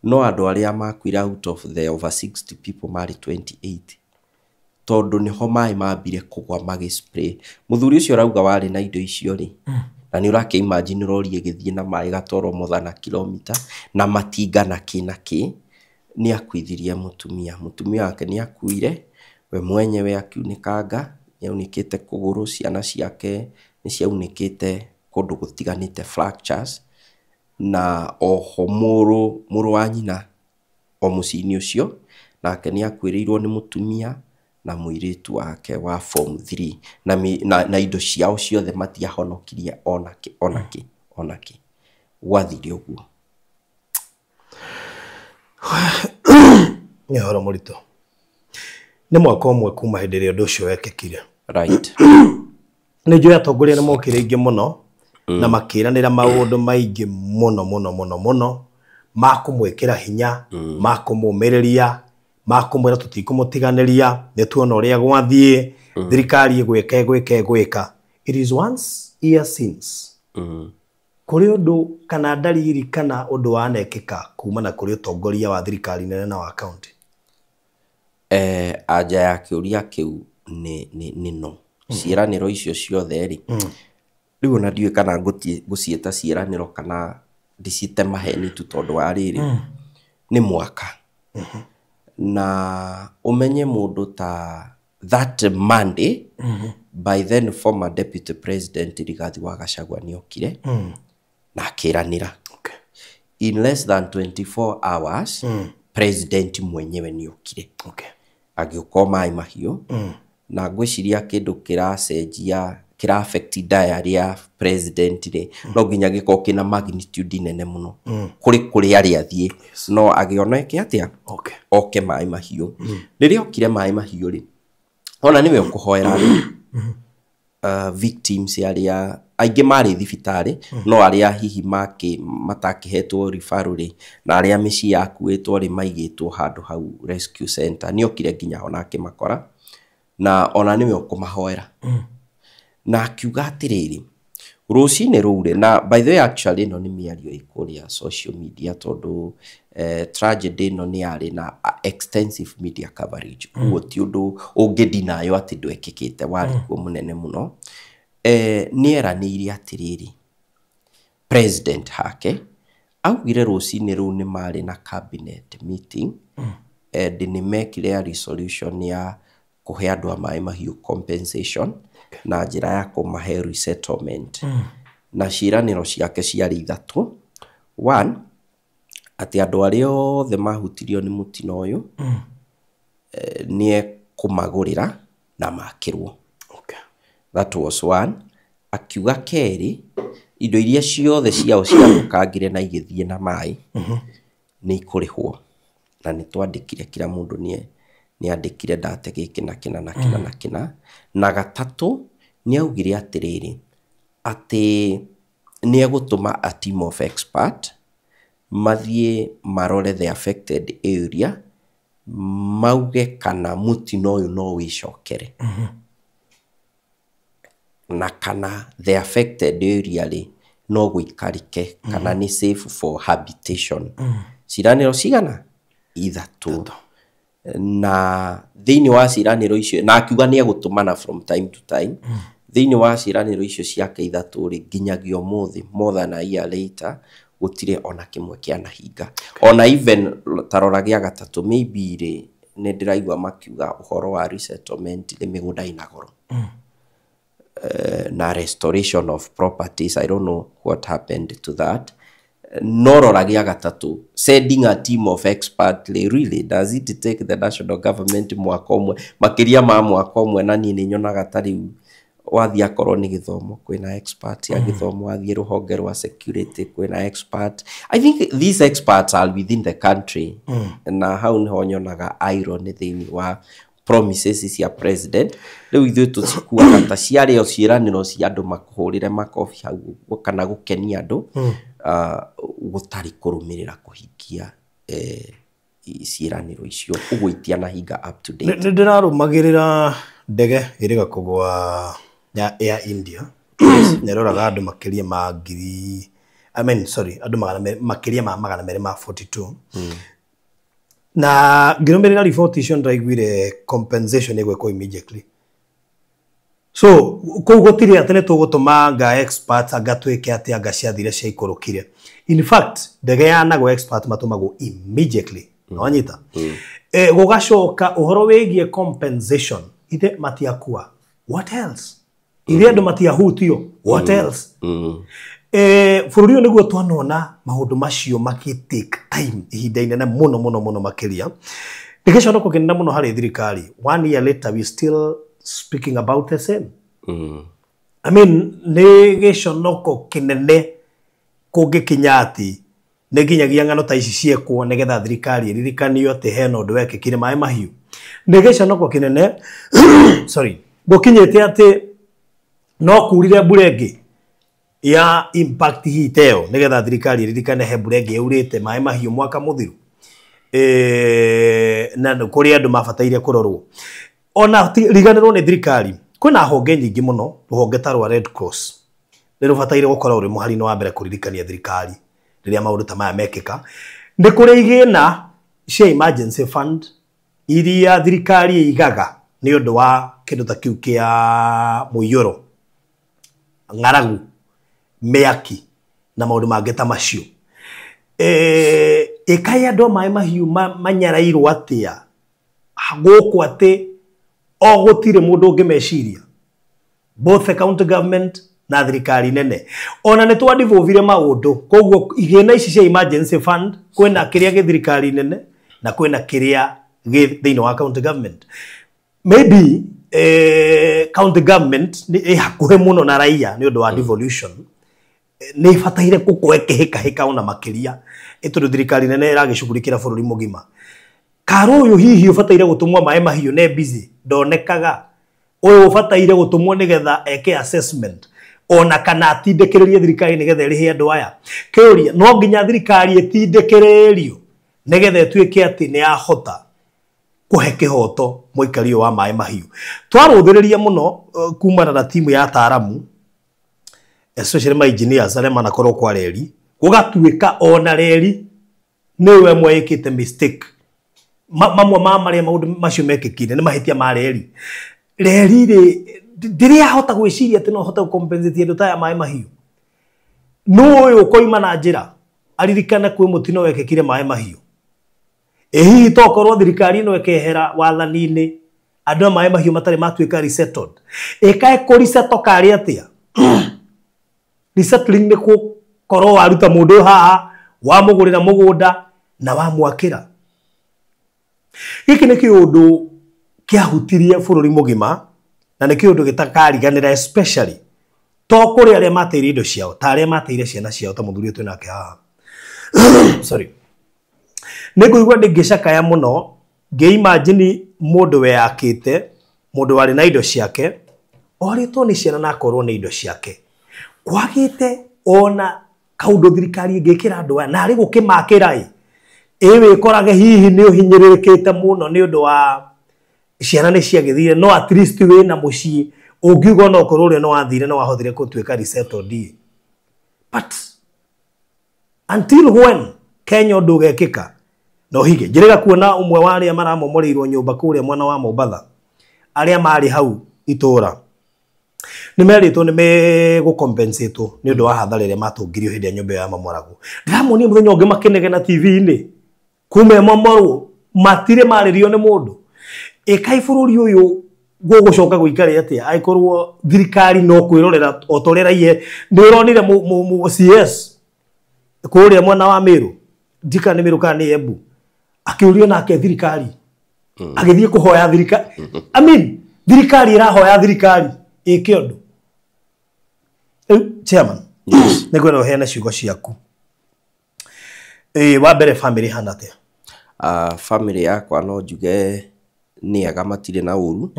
no andũ arĩa makuire out of the over 60 people marĩ 28, tondũ nĩho maĩ mambire kũgwa magĩ spray. Mũthuri ũcio ũrauga warĩ na indo icio rĩ, na nĩ ũrakĩ imagine rori ĩgĩthiĩ na maĩ gatoro more than a kilometer na matinga na kĩ na kĩ, nĩ akuithirie mũtumia. Mũtumia wake nĩ akuire, we mwenyewe akiunĩkanga, nĩ aunĩkĩte kũgũrũ, ciana ciake nĩ ciaunĩkĩte kũndũ gũtiganĩte, fractures, na oho mũrũ wa nyina o mũciĩ-inĩ ũcio nake nĩ akuĩrĩirwo nĩ mũtumia na mũirĩtu wake wa form 3, na indo ciao ciothe matiahonokirie ona kĩ, ona kĩ, ona kĩ. Gwathire ũguo. Nĩ ũhoro mũritũ. Nĩ mwaka ũmwe kuma hĩndĩ ĩrĩa ũndũ ũcio wekĩkire. Nĩ njũĩ atongoria nĩ mokire aingĩ mũno na makĩranĩra maũndũ maingĩ mũno mũno mũno mũno ma kũmwĩkĩra hinya, ma kũmũmĩrĩria, Makumwira tutikumutiganiria ni tuona uria gwathie thirikari igwika igwika igwika. It is once year since. Kuri undu kana ndariri kana undu wanekika kuma na kuri utongoria wa thirikari nene na wa county. Anja ya kiuria kiu ni no. Ciĩranĩro icio ciothe rĩ, rĩu ona ndiũĩ kana ngũciĩta ciĩranĩro kana ndiciĩte maheni tu tondũ wa rĩrĩ, nĩ mwaka. Na ũmenye mũndũ ta that Monday, by then former deputy president Rigathi wa Gachagua nĩokire na akĩranĩra. In less than 24 hours, president mwenyewe nĩokire. Agĩũka o Maĩ Mahiũ. Na ngwĩciria kĩndũ kĩracenjia kĩra affect diary ya president rĩ, no nginya gĩkorwo kĩna magnitude nene mũno kũrĩ kũrĩa arĩa athiĩ, no agĩona eke atĩa, oke Maĩ Mahiũ. Rĩrĩa okire Maĩ Mahiũ rĩ, ona nĩwe ũkũhoera rĩ, victims arĩa aingĩ marĩ thibitarĩ, no arĩa hihi matakĩhetwo referral rĩ, na arĩa mĩciĩ yakuĩtwo rĩ, maigĩtwo handũ hau rescue center, nĩokire nginya ho na akĩmakora, na ona nĩwe ũkũmahoera. Na akiuga atĩrĩrĩ, rũcinĩ rũu rĩ, na by the way actually ĩno nĩ mĩario ĩ kũrĩa social media tondũ tragedy ĩno nĩ yarĩ na extensive media coverage, ũguo ti ũndũ ũngĩdinayo atĩ ndwekĩkĩte, warĩ kuo mũnene mũno. Nĩ eranĩire atĩrĩrĩ, president hake augire rũcinĩ rũu nĩ marĩ na cabinet meeting, and nĩ mekire a resolution ya kũhe andũ a Maĩ Mahiũ compensation na njĩra ya kũmahe resettlement. Na ciĩranĩro ciake ciarĩ ithatũ. One, atĩ andũ arĩa othe mahutirio nĩ mũtino ũyũ, nĩ ekũmagũrĩra na makĩrwo. That was one. Akiuga kerĩ, indo iria ciothe ciao ciathũkangire na igĩthiĩ na maĩ, nĩ ikũrĩhwo. Na nĩ twandĩkire kila mũndũ nĩ andĩkire ndate gĩkĩ na kĩna na kĩna na kĩna. Na gatatũ, nĩ augire atĩrĩrĩ, atĩ nĩ egũtũma a team of expert mathiĩ marore the affected area, mauge kana mũtino ũyũ no wĩcokere, na kana the affected area rĩ no gũikarĩke, kana nĩ safe for habitation. Ciĩranĩro cigana? Ithatũ. Na thĩinĩ wa ciĩranĩro icio, na akiuga nĩ egũtũmana from time to time, thĩinĩ wa ciĩranĩro icio ciake ithatũ rĩ, nginyagia ũmũthĩ, more than a year later, gũtirĩ ona kĩmwe kĩanahinga. Ona even ta rora gĩa gatatũ, maybe rĩ, nĩ ndĩraigua makiuga ũhoro wa resettlement rĩ, mĩgũnda ĩna goro, na restoration of properties, I don't know what happened to that. No rora gĩa gatatũ, sending a team of expert, really, does it take the national government mwaka ũmwe, makĩria ma mwaka ũmwe? Na niĩ nĩ nyonaga ta rĩu wathiĩ akorwo nĩ gĩthomo kwĩna expert ya gĩthomo, wathiĩ rũhonge rwa security kwĩna expert. I think these experts are within the country. Na hau niho nyonaga irony thĩinĩ wa promises cia president. Rĩu ithuĩ tũcikuaga ta ciarĩ o ciĩranĩro cia andũ makũhũrĩre makobi hau ũguo kana gũkenia andũ, gũtarĩ kũrũmĩrĩra kũhingia ciĩranĩro icio, ũguo itianahinga up to date. Nĩ ndĩrarũmagĩrĩra ndege ĩrĩga kũgwa ya Air India, nĩroraga andũ makĩria ma ngiri, I mean, sorry, andũ makĩria ma 242, na ngĩrũmĩrĩra riboti icio ndĩraiguire compensation ĩgwĩkwo immediately. So kũu gũtirĩ atĩ nĩ tũgũtũma anga experts anga twĩke atĩ anga ciathire ciaikũrũkire. In fact, ndege yanagwo, expert matũmagwo immediately. Wanyita? Gũgacoka ũhoro wĩgiĩ compensation, ithe matiakua, what else? Ithe andũ matiahutio, what else? Bũrũri ũyũ nĩguo twanona maũndũ macio makĩ take time ihinda inene mũno mũno mũno makĩria. Nĩ gĩconoko kĩnene mũno harĩ thirikari. One year later, we still speaking about the same. I mean, nĩ gĩconoko kĩnene kũngĩkinya atĩ nĩ nginyagia ng'ano ta ici ciekwo nĩgetha thirikari ĩririkanio atĩ hena ũndũ wekĩkire Maĩ Mahiũ. Nĩ gĩconoko kĩnene, sorry, gũkinyĩte atĩ no kurire mbura ĩngĩ ya impact hihi ta ĩyo nĩgetha thirikari ĩririkane he mbura ĩngĩ yaurĩte Maĩ Mahiũ mwaka mũthiru. Na kũrĩ andũ mabataire kũrorwo ona riganĩrwo nĩ thirikari. Kwĩna honge nyingĩ mũno, rũhonge ta rwa Red Cross nĩ rũbataire gũkorwo rwĩ mũhari-inĩ wa mbere kũririkania thirikari rĩrĩa maũndũ ta maya mekĩka. Nĩ kũrĩ igĩna cia emergency fund iria thirikari ĩigaga nĩ ũndũ wa kĩndũ ta kĩu kĩa mũiyũro, ng'aragu, mĩaki na maũndũ mangĩ ta macio. Ĩkaĩ andũ a Maĩ Mahiũ manyarairwo atĩa gũkũ atĩ o gũtirĩ mũndũ ũngĩmeciria, both the county government na thirikari nene. Ona nĩ twadivovire maũndũ, koguo igĩna ici cia emergency fund kwĩna kĩrĩa gĩ thirikari nene na kwĩna kĩrĩa gĩ thĩinĩ wa county government. Maybe county government nĩ ĩ hakuhĩ mũno na raia nĩ ũndũ wa devolution, nĩ ĩbataire gũkorwo ĩkĩhĩkahĩka ona makĩria, tondũ thirikari nene ĩragĩcugurikĩra bũrũri mũgima. Karo ũyũ hihi ũbataire gũtũmwo Maĩ Mahiũ nĩ busy ndonekaga, ũyũ ũbataire gũtũmwo nĩgetha eke assessment ona kana atindĩkĩrĩrie thirikari nĩgetha ĩrĩhe andũ aya. Kĩũria, no nginya thirikari ĩtindĩkĩrĩrio nĩgetha ĩtuĩke atĩ nĩ yahota kũhe kĩhoto mũikari ũyũ wa Maĩ Mahiũ. Twarũthĩrĩria mũno kumana na timu ya ataaramu, especially ma engineers arĩa manakorwo kwa reri, gũgatuĩka ona reri nĩwe ĩmwe ĩkĩte mistake. Mamwe ma marĩa maũndũ macio mekĩkire nĩ mahĩtia ma reri. Reri rĩ ndĩrĩahota gwĩciria atĩ no hote gũcompensate andũ ta aya Maĩ Mahiũ. Nũ ũyũ ũkoima na njĩra aririkane kwĩ mũtino wekĩkire Maĩ Mahiũ? Ĩ hihi tokorwo thirikari ĩno ĩkehera wathani-inĩ andũ a Maĩ Mahiũ matarĩ matuĩka resettled. Ĩkae kũ resettle karĩ atĩa? Resettling nĩ gũkorwo waruta mũndũ ũyũ haha, wamũgũrĩra mũgũnda na wamwakĩra. Gĩkĩ nĩ kĩũndũ kĩahutirie bũrũri mũgima na nĩ kĩũndũ gĩtakariganĩra, especially to kũrĩ arĩa mateire indo ciao, ta arĩa mateire ciana ciao ta mũthuri ũyũ twĩ nake haha. Sorry. Nĩ ngũigua ndĩngĩcakaya mũno ngĩimagine mũndũ weyakĩte, mũndũ warĩ na indo ciake, orĩtwo nĩ ciana na akorwo nĩ indo ciake. Kwagĩte ona kaũndũ thirikari ĩngĩkĩra andũ aya, na arĩ gũkĩmakĩra ĩ, ĩ wĩkorage hihi nĩ ũhinyĩrĩrĩkĩte mũno nĩ ũndũ wa ciana nĩ ciagĩthire, no at least wĩna mũciĩ ũngiuga ona okorwo ũrĩa no wathire no wahotire gũtuĩka resettled. But until when Kenya ũndũ ũgekĩka no hige njĩrĩga kuona ũmwe wa arĩa maramomoreirwo nyũmba kũrĩa mwena wa Mombatha, arĩa marĩ hau itũra nĩ merĩtwo nĩ megũcompensatwo nĩ ũndũ wa hathara ĩrĩa matũngirio hĩndĩ ya nyũmba ĩyo yamomoragwo. Ndĩramonia mũthenya ũngĩ makĩnegena TV-inĩ kuma ĩmomorwo matirĩ marĩrio nĩ mũndũ. Ĩkai bũrũri ũyũ gũgũcoka gũikare atĩa angĩkorwo thirikari no kwĩrorera o ta ũrĩa raia nĩ ũronire CS kũrĩa mwena wa Meru, ndika nĩ Meru kana nĩ Embu, akĩũrio nake thirikari agĩthiĩ kũhoya thirikari. I mean, thirikari ĩrahoya thirikari ĩke ũndũ. Rĩu chairman, nĩ ngwenda ũheane ciugo ciaku. Wa mbere family hana atĩa? Family yakwa no njuge nĩ ega, matirĩ na ũru.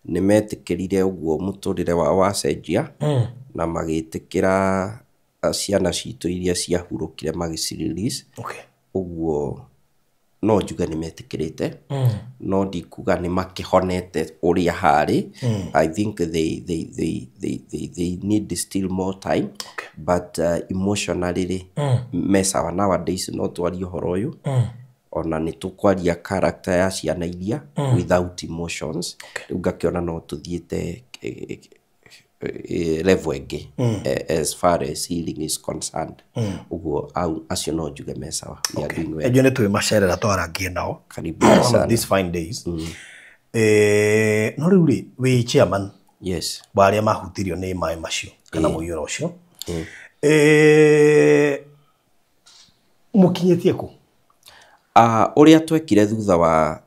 Nĩ metĩkĩrire ũguo mũtũrĩre wao wacenjia na magĩtĩkĩra ciana citũ iria ciahurũkire magĩci release. Ũguo no njuge nĩ metĩkĩrĩte, no ndikuga nĩ makĩhonete ũrĩa harĩ. I think they need still more time. But emotionally rĩ, me sawa. Nowadays no twarie ũhoro ũyũ, ona nĩ tũkwaria character ya ciana iria without emotions. Rĩu ngakĩona no tũthiĩte level ĩngĩ as far as healing is concerned. Ũguo acio no njuge me sawa. We are doing well. Enjo nĩ twĩmacerera twarangie nao Karibu one of sana. these fine days. No rĩu rĩ, wĩ chairman Yes. wa arĩa mahutirio nĩ maĩ macio kana mũiyũro ũcio. Mũkinyĩtie kũ? Ũrĩa twekire thutha wa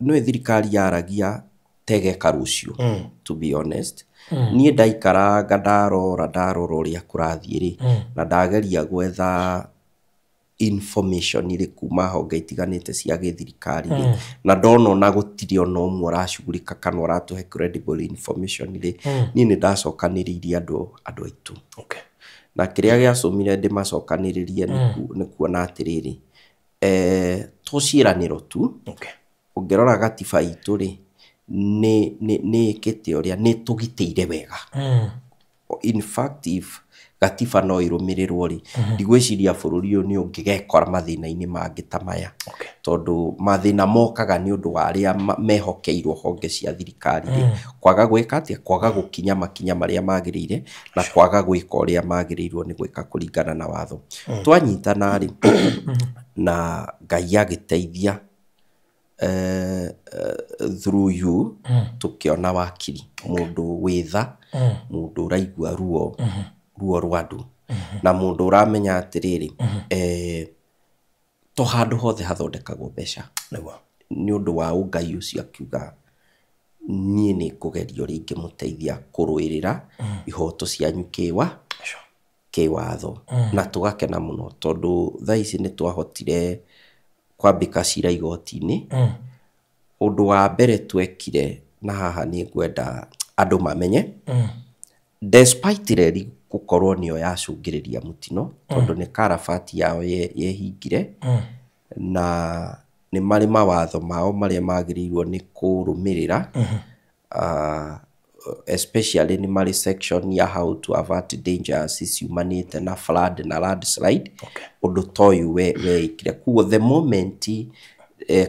nĩ thirikari yaragia tegeka rũciũ, to be honest, niĩ ndaikaranga ndarora ũrĩa kũrathiĩ rĩ, na ndageria gwetha information rĩ kuma honge itiganĩte cia gĩthirikari rĩ, na ndona ona gũtirĩ ona ũmwe ũracugurika kana ũratũhe credible information rĩ, niĩ nĩ ndacokanĩrĩirie andũ aitũ. Na kĩrĩa gĩacũmire ndĩmacokanĩrĩrie nĩ kuona atĩrĩrĩ, To ciĩranĩro tu. Ũngĩrora gatiba itũ rĩ, nĩ ĩkĩte ũrĩa nĩ tũgitĩire wega. In fact, if gatiba no ĩrũmĩrĩrwo rĩ, ndigwĩciria bũrũri ũyũ nĩ ũngĩgekora mathĩna-inĩ mangĩ ta maya. Tondũ mathĩna mokaga nĩ ũndũ wa arĩa mehokeirwo honge cia thirikari rĩ, kwaga gwĩka atĩa, kwaga gũkinya makinya marĩa magĩrĩire na kwaga gwĩka ũrĩa magĩrĩirwo nĩ gwĩka kũringana na watho. Twanyitana rĩ, na Ngai agĩteithia through you, tũkĩona wakiri, mũndũ wĩtha, mũndũ ũraigua ruo ruo rwa andũ, na mũndũ ũramenya atĩrĩrĩ, to handũ hothe hathondekagwo mbeca. Nĩ ũndũ wa ũngai ũcio akiuga niĩ nĩ ngũgeria ũrĩa ingĩmũteithia kũrũĩrĩra ihoto cianyu kĩwatho. Na tũgakena mũno tondũ thaa ici nĩ twahotire kwambĩka cira igoti-inĩ. Ũndũ wa mbere twekire, na haha nĩ ngwenda andũ mamenye, despite reri gũkorwo nĩyo yacũngĩrĩria mũtino, tondũ nĩ karabati yao yehingire, na nĩ marĩ mawatho mao marĩa magĩrĩirwo nĩ kũrũmĩrĩra, especially nĩ marĩ section ya how to avert dangers ciumanĩte na flood na landslide. Ũndũ ta ũyũ weĩkire koguo the moment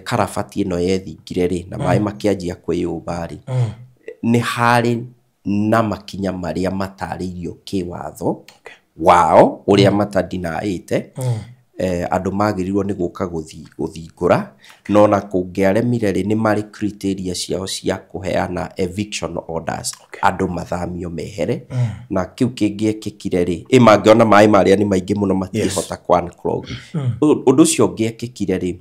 karabati ĩno yethingire rĩ, na maĩ makĩanjia kwĩyũmba rĩ, nĩ harĩ na makinya marĩa matarĩirio kĩwatho wao ũrĩa matadinaĩte, andũ magĩrĩirwo nĩ gũka gũthingũra, no na kũngĩaremire rĩ, nĩ marĩ criteria ciao cia kũheana eviction orders, andũ mathamio mehere. Na kĩu kĩngĩekĩkire rĩ, ĩ mangĩona maĩ marĩa nĩ maingĩ mũno matingĩhota ku unclog. Ũndũ ũcio ũngĩekĩkire rĩ,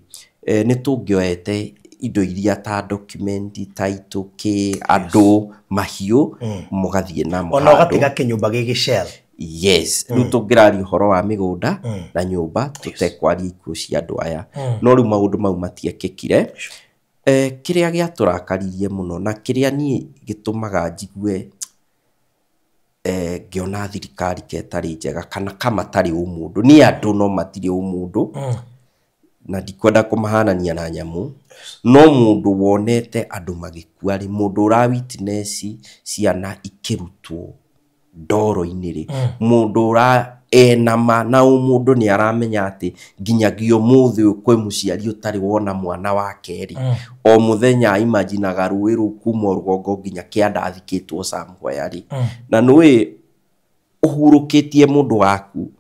nĩ tũngĩoete indo iria ta document, title, kĩ andũ mahiũ, mũgathiĩ namo ona handũ. Ũgatiga kĩnyũmba gĩgĩ shell. Yes, rĩu tũngĩraria ũhoro wa mĩgũnda na nyũmba, tũtekwaria ikuũ cia andũ aya, no rĩu maũndũ mau matiekĩkire. Kĩrĩa gĩatũrakaririe mũno na kĩrĩa niĩ gĩtũmaga njigue ngĩona thirikari ke ĩtarĩ njega kana kamatarĩ ũmũndũ, nĩ andũ no matirĩ ũmũndũ, na ndikwenda kũmahanania na nyamũ, no mũndũ wonete andũ magĩkua rĩ, mũndũ ũra witness ciana ikĩrutwo ndoro-inĩ rĩ, mũndũ ũra enama na ũmũndũ nĩ aramenya atĩ nginyagia ũmũthĩ ũyũ kwĩ mũciari ũtarĩ wona mwana wake rĩ, o mũthenya imaginaga rũĩ rũu kuma rũgongo nginya kĩanda athikĩtwo somewhere rĩ, na nĩũĩ ũhurũkĩtie mũndũ waku,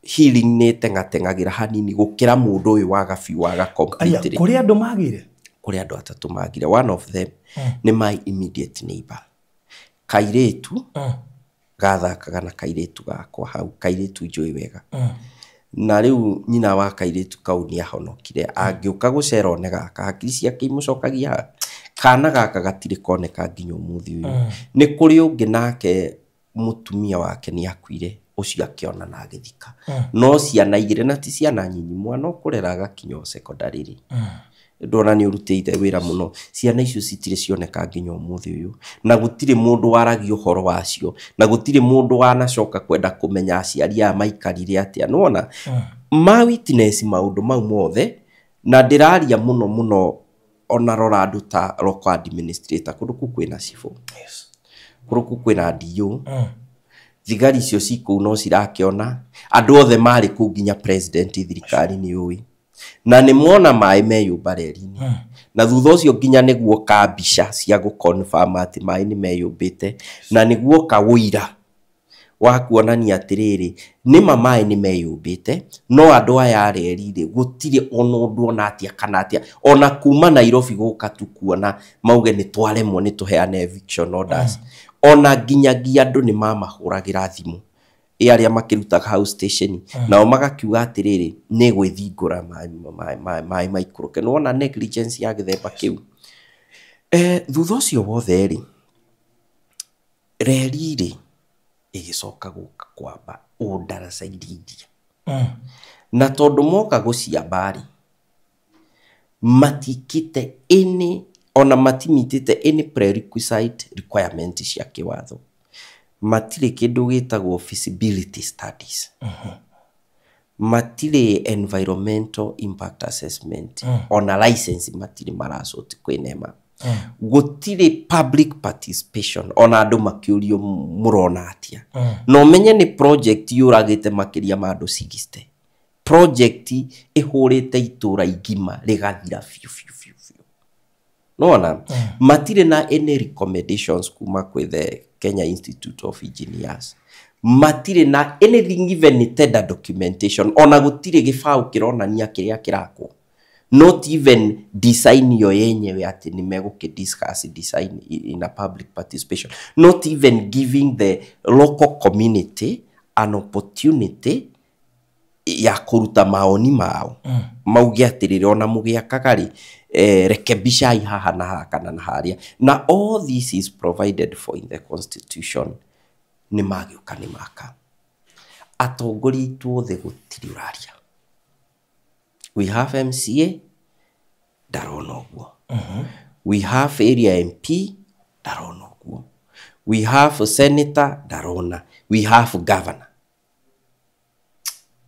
healing nĩ ĩteng'ateng'agĩra hanini gũkĩra mũndũ ũyũ waga biũ, waga Aya, completely. Kũrĩ andũ magire? Kũrĩ andũ atatũ magire. One of them nĩ my immediate neighbor, kairĩtu gathakaga na kairĩtu gakwa hau, kairĩtu njũĩ wega. Na rĩu nyina wa kairĩtu kau nĩ ahonokire, angĩũka gũcera one gaka, hakiri ciake imũcokagia ha. Kana gaka gatirĩ koneka nginya ũmũthĩ ũyũ. Nĩ kũrĩ ũngĩ nake mũtumia wake nĩ akuire, ũcio akĩona na agĩthika, no ciana igĩrĩ, na ti ciana nyinyi, mwana ũkũrera agakinya o secondary rĩ, ndona nĩ ũrutĩire wĩra mũno. Ciana icio citirĩ cioneka nginya ũmũthĩ ũyũ, na gũtirĩ mũndũ waragia ũhoro wacio, na gũtirĩ mũndũ wanacoka kwenda kũmenya aciari aya maikarire atĩa. Nĩwona ma witness maũndũ mau mothe, na ndĩraria mũno mũno ona rora andũ ta local administrator, kũndũ kũu kwĩna cibũ, kũndũ kũu kwĩna DO, thigari icio ci kũu no cirakĩona andũ othe marĩ kũu, nginya president, thirikari nĩ ũĩ na nĩ mona maĩ meyũmba reri-inĩ, na thutha ũcio nginya nĩ guoka mbica cia gũ confirm atĩ maĩ nĩ meyũmbĩte, na nĩ guoka ũira wa kuonania atĩrĩrĩ, nĩma maĩ nĩ meyũmbĩte, no andũ aya a reri rĩ, gũtirĩ ona ũndũ ona atĩa kana atĩa, ona kuma Nairobi gũka tu kuona mauge nĩ twaremwo nĩ tũheane eviction orders. Ona nginyagia andũ nĩ mamahũragĩra thimũ, ĩ arĩa makĩrutaga hau station, nao magakiuga atĩrĩrĩ, nĩ gwĩthingũra maĩ maikũrũke. Nĩwona negligence ya gĩthemba kĩu. Thutha ũcio wothe rĩ, reri rĩ ĩgĩcoka gũka kwamba o ndaraca iria iria, na tondũ moka gũciamba rĩ, matikĩte any, ona matimitĩte any prerequisite requirement cia kĩwatho. Matirĩ kĩndũ gĩtagwo feasibility studies. Matirĩ environmental impact assessment, ona license matirĩ maracoti kwĩ NEMA. Gũtirĩ public participation, ona andũ makĩũrio mũrona atĩa. Na ũmenye nĩ project yũragĩte makĩria ma andũ 60, project ĩhũrĩte itũra igima rĩgathira biũ biũ biũ biũ. Nona matirĩ na any recommendations kuma kwĩ the Kenya Institute of Engineers, matirĩ na anything, even tender documentation, ona gũtirĩ gĩbaũ kĩronania kĩrĩa kĩrakwo, not even design yo yenyewe atĩ nĩ megũkĩ discuss design in a public participation, not even giving the local community an opportunity ya kũruta maoni mao, mauge atĩrĩrĩ, ona mũgĩakaga rĩ, rekebishai haha na haha kana na harĩa. Na all this is provided for in the constitution. Nĩ magĩũka nĩ maka atongoria aitũ othe, gũtirĩ ũraria. We have MCA ndarona ũguo, we have area MP ndarona ũguo, we have senator ndarona, we have governor.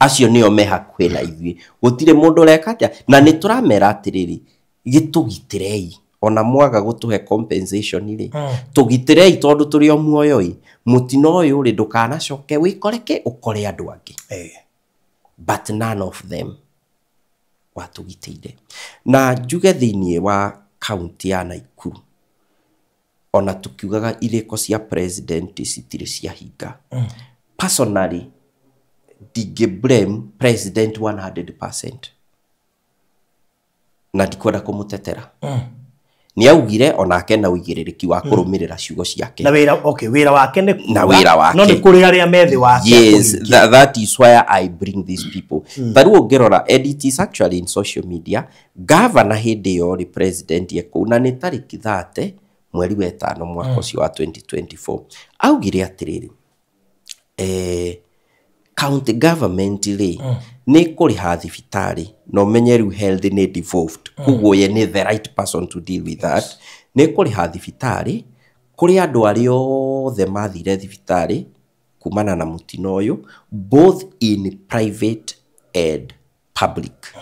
Acio nĩo me hakuhĩ na ithuĩ, gũtirĩ mũndũ ũreka atĩa. Na nĩ tũramera atĩrĩrĩ, gĩtũgitĩrei, ona mwaga gũtũhe compensation rĩ, tũgitĩrei, tondũ tũrĩ o muoyo ĩ, mũtino ũyũ rĩ, ndũkanacoke wĩkoreke ũkore andũ angĩ. But none of them watũgitĩire. Na njuge thĩinĩ wa kaunti ya Naikuru, ona tukiugaga irĩko cia president citirĩ ciahinga, personally ndingĩ blame president 100%, na ndikwenda kũmũtetera. Nĩ augire onake na ũigĩrĩrĩki wa kũrũmĩrĩra ciugo ciake. Na wĩra, okay, wĩra wake nĩ kuga, Na wĩra wake. No nĩ kũrĩ arĩa me thĩ wake Yes, kũhingia. that is why I bring these people. Ta rĩu ũngĩrora, and it is actually in social media, governor hĩndĩ ĩyo rĩ, president ekũu, na nĩ tarĩki 30 mweri wa ĩtano mwaka ũcio wa 2024, augire atĩrĩrĩ, county government rĩ, nĩ kũrĩha thibitarĩ. Na ũmenye rĩu health nĩ devolved, koguo ye nĩ the right person to deal with that. Nĩ kũrĩha thibitarĩ kũrĩ andũ arĩa othe mathire thibitarĩ kumana na mũtino ũyũ, both in private and public.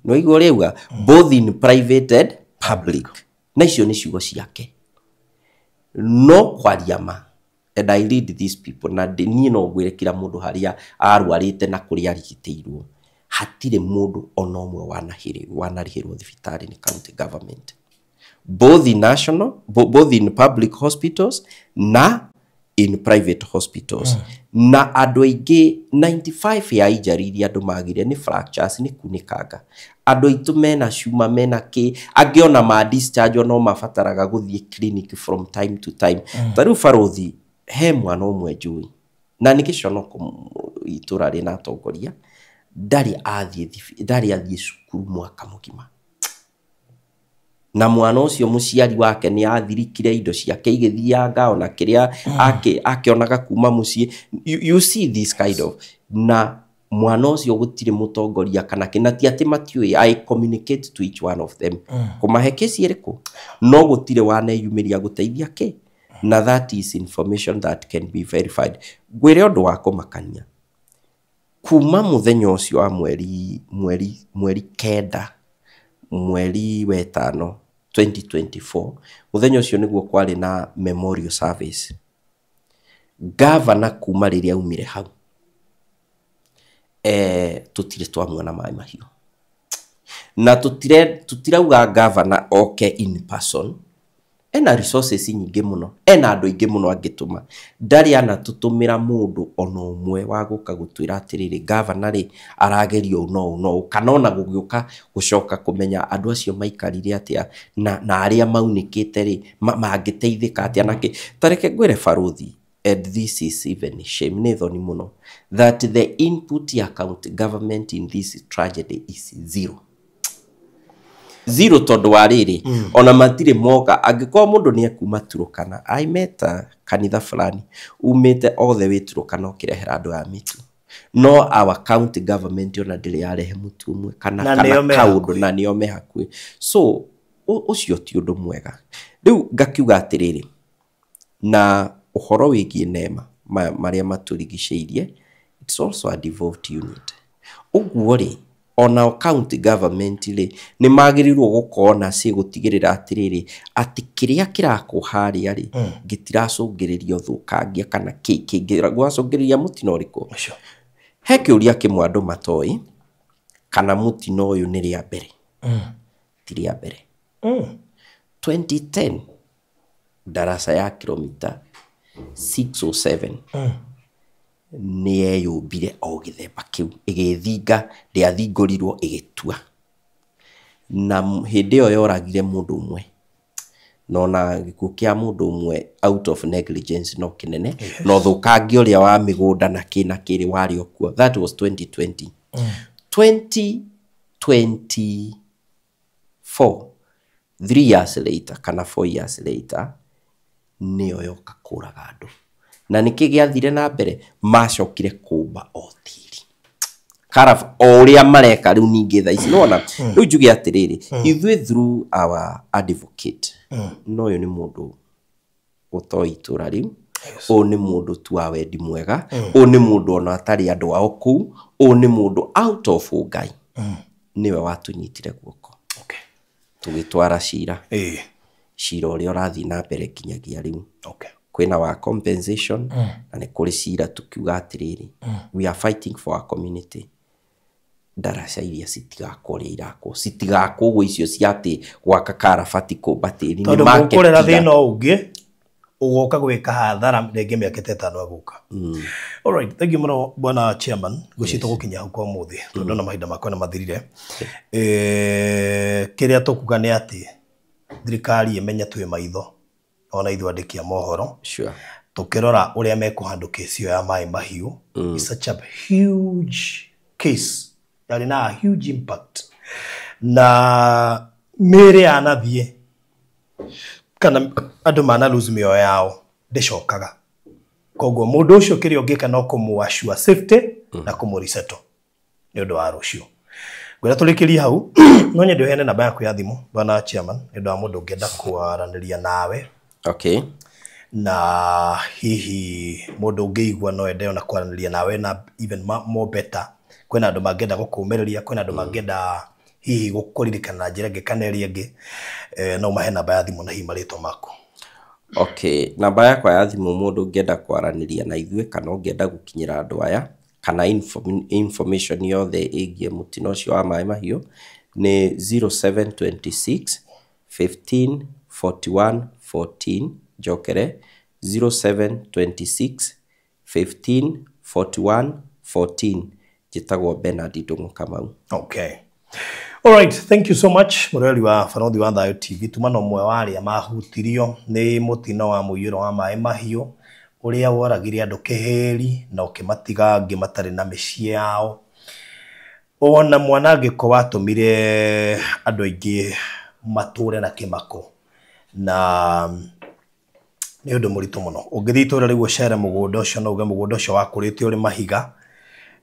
Nĩ waigua ũrĩa auga? Both in private and public. Na icio nĩ ciugo ciake. No kwaria ma, and I lead these people, na niĩ no ngwĩre kila mũndũ harĩa arwarĩte na kũrĩa arigitĩirwo, hatirĩ mũndũ ona ũmwe wanarĩhĩrwo thibitarĩ nĩ county government, both in national, both in public hospitals na in private hospitals. Na andũ aingĩ, 95 ya injury iria andũ magire nĩ fractures, nĩ kunĩkanga. Andũ aitũ mena cuma, mena kĩ, angĩ ona ma discharge no mabataraga gũthiĩ clinic from time to time. Ta rĩu barothi, he mwana ũmwe njũĩ, na nĩ gĩconoko itũra rĩna atongoria, ndarĩ athiĩ cukuru mwaka mũgima. Na mwana ũcio mũciari wake nĩ athirikire, indo ciake igĩthianga, ona kĩrĩa akĩonaga kuma mũciĩ. You see this kind of, na mwana ũcio gũtirĩ mũtongoria kana kĩ. Na ti atĩ matiũĩ, I communicate to each one of them kũmahe kĩci ĩrĩkũ, no gũtirĩ waneyumĩria gũteithia kĩ. Na that is information that can be verified. Ngwĩre ũndũ wa kũmakania, kuma mũthenya ũcio wa mweri 9 mweri wa ĩtano 2024, mũthenya ũcio nĩguo kwarĩ na memorial service, gavana kuma rĩrĩa aumire hau, tũtirĩ twamuona maĩ mahiũ. Na tũtirauga gavana oke in person, ena resources nyingĩ mũno, ena andũ aingĩ mũno angĩtũma. Ndarĩ anatũtũmĩra mũndũ ona ũmwe wa gũka gũtwĩra atĩrĩrĩ, gavana rĩ, arageria ũũ no ũũ no ũũ, kana ona gũgĩũka gũcoka kũmenya andũ acio maikarire atĩa, na arĩa maunĩkĩte rĩ, mangĩteithĩka atĩa nakĩ. Ta reke ngwĩre barothi, and this is even shame, nĩ thoni mũno, that the input ya county government in this tragedy is zero, zero, tondũ wa rĩrĩ, ona matirĩ moka. Angĩkorwo mũndũ nĩ ekuma Turukana, I met a kanitha fulani umĩte all the way Turukana ũkĩrehera andũ aya mĩtu, no our county government ona ndĩrĩ yarehe mũtu ũmwe kana Na kana nĩo me kaũndũ. hakuhĩ. Na nĩo me hakuhĩ. So ũcio ti ũndũ mwega. Rĩu ngakiuga atĩrĩrĩ, na ũhoro wĩgiĩ NEMA, marĩa matũrigicĩirie, it's also a devolved unit. Ũguo rĩ, onao county government rĩ, nĩ magĩrĩirwo gũkorwo na ci gũtigĩrĩra atĩrĩrĩ, atĩ kĩrĩa kĩrakwo harĩa rĩ, gĩtiracũngĩrĩria ũthũkangia kana kĩngĩgwacũngĩrĩria mũtino ũrĩkũ. Ũcio. He kĩũria kĩmwe andũ matoĩ, kana mũtino ũyũ nĩ rĩa mbere. Ti rĩa mbere. 2010 ndaraca ya kilomita 607 nĩ yeyũmbire o gĩthemba kĩu, ĩgĩthinga, ndĩathingũrirwo, ĩgĩtua. Na hĩndĩ ĩyo yoragire mũndũ ũmwe. Na ona gĩkuũ kĩa mũndũ ũmwe out of negligence no kĩnene. Na ũthũkangia ũrĩa wa mĩgũnda na kĩ na kĩrĩ warĩ o kuo. That was 2020. 2024, 3 years later kana 4 years later, nĩyo yoka kũraga andũ. Na nĩkĩ gĩathire na mbere? Macokire kũmba o tĩri. Karaf o ũrĩa mareka rĩu ningĩ thaa ici. Nĩwona, rĩu njuge atĩrĩrĩ, ithuĩ through our advocate, no ũyũ nĩ mũndũ ũtoĩ itũra rĩu, ũyũ nĩ mũndũ tu wa wendi mwega, ũyũ nĩ mũndũ ona atarĩ andũ ao kũu, ũyũ nĩ mũndũ out of ũngai. Nĩwe watũnyitire guoko. Okay. Tũgĩtwara cira. Cira ũrĩa ũrathiĩ na mbere nginyagia rĩu. Okay. Kwĩna wa compensation, na nĩ kũrĩ cira tukiuga atĩrĩrĩ, we are fighting for our community. Ndaraca iria citigakwo ũrĩa irakwo, citigakwo ũguo icio cia atĩ gwaka karabati kũmba tĩri. Nĩ Tondũ market mũkũrera tiga. thĩna ũngĩ ũgoka gwĩka hathara rĩngĩ mĩaka ta ĩtano ĩgũka. Alright, thank you mũno bwana chairman. Ngwĩciria tũgũkinya hau kwa ũmũthĩ tondũ ndona mahinda makwa nĩ mathirire. Kĩrĩa tũkuga nĩ atĩ thirikari ĩmenye twĩ maitho ona ithuĩ andĩki a mohoro. Sure. Tũkĩrora ũrĩa mekũhandũ kesi ĩyo ya maĩ mahiũ. It's such a huge case, yarĩ na a huge impact, na mĩĩrĩ yanathiĩ kana andũ mana lose mĩoyo yao ndĩcokaga. Koguo mũndũ ũcio kĩrĩa ũngĩka no kũmũ assure safety na kũmũ resettle nĩ ũndũ wa rũciũ. Ngwĩra tũrĩkĩrie hau, no nyende ũheane namba yaku ya thimũ, bwana chairman, nĩ ũndũ wa mũndũ ũngĩenda kwaranĩria nawe. Okay. Na hihi mũndũ ũngĩigua no ende ona kwaranĩria nawe na even more better, kwĩna andũ mangĩenda gũkũmĩrĩria, kwĩna andũ mangĩenda hihi gũkũririkana na njĩra ĩngĩ kana ĩrĩa ĩngĩ, no mahe namba ya thimũ na hihi marĩtwa maku. Okay, namba yakwa ya thimũ mũndũ ũngĩenda kwaranĩria na ithuĩ kana ũngĩenda gũkinyĩra andũ aya kana information yothe ĩgiĩ mũtino ũcio wa maĩ mahiũ nĩ 0726 15 41 14. Njokere, 0726 15 41 14. Njĩtagwo Bernard Ndung'u Kamau. Okay. Alright, thank you so much mũroreri wa Barothi wa Thayo TV. Tuma na ũmwe wa arĩa mahutirio nĩ mũtino wa mũiyũro wa maĩ mahiũ ũrĩa woragire andũ kĩhĩri na ũkĩmatiga angĩ matarĩ na mĩciĩ yao. Ona mwanangĩko watũmire andũ aingĩ matũre na kĩmako, na nĩ ũndũ mũritũ mũno. Ũngĩthiĩ itũũra rĩu ũcere mũgũnda ũcio no uge mũgũnda ũcio wakũrĩte ũrĩ mahiga.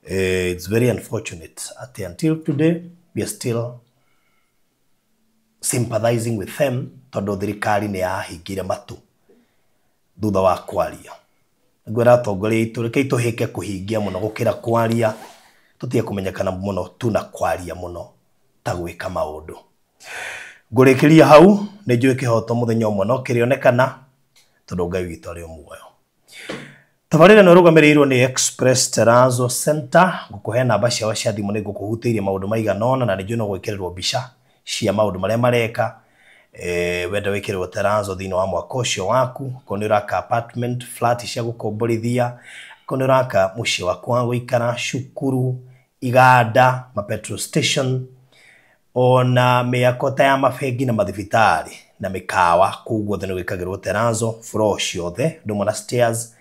It's very unfortunate atĩ until today we are still sympathizing with them, tondũ thirikari nĩ yahingire matũ thutha wa kwaria. Ngwĩra atongoria aitũ, rekei tũhĩke kũhingia mũno gũkĩra kwaria, tũtige kũmenyekana mũno tu na kwaria mũno ta gwĩka maũndũ. Ngũrĩkĩria hau, nĩ njũĩ kĩhoto mũthenya ũmwe no kĩrĩonekana, tondũ Ngai witũ arĩ o muoyo. Tabarĩra ĩno ĩrũgamĩrĩirwo nĩ Express Terrazzo Center. Ngũkũhe namba ciao cia thimũ, nĩ ngũkũhutĩirie maũndũ maigana ũna, na nĩ njũĩ no gwĩkĩrĩrwo mbica cia maũndũ marĩa mareka. Wenda wĩkĩrĩrwo terrazzo thĩinĩ wa mwaka ũcio waku, okorwo nĩ ũraka apartment, flat cia gũkomborithia, okorwo nĩ ũraka mũciĩ waku wa gũikara, cukuru, iganda, ma petrol station, ona mĩako ta ya mabengi na mathibitarĩ na mĩkawa, kũu guothe nĩ gwĩkagĩrwo terrazzo, floor ciothe, ndũmwe na stairs,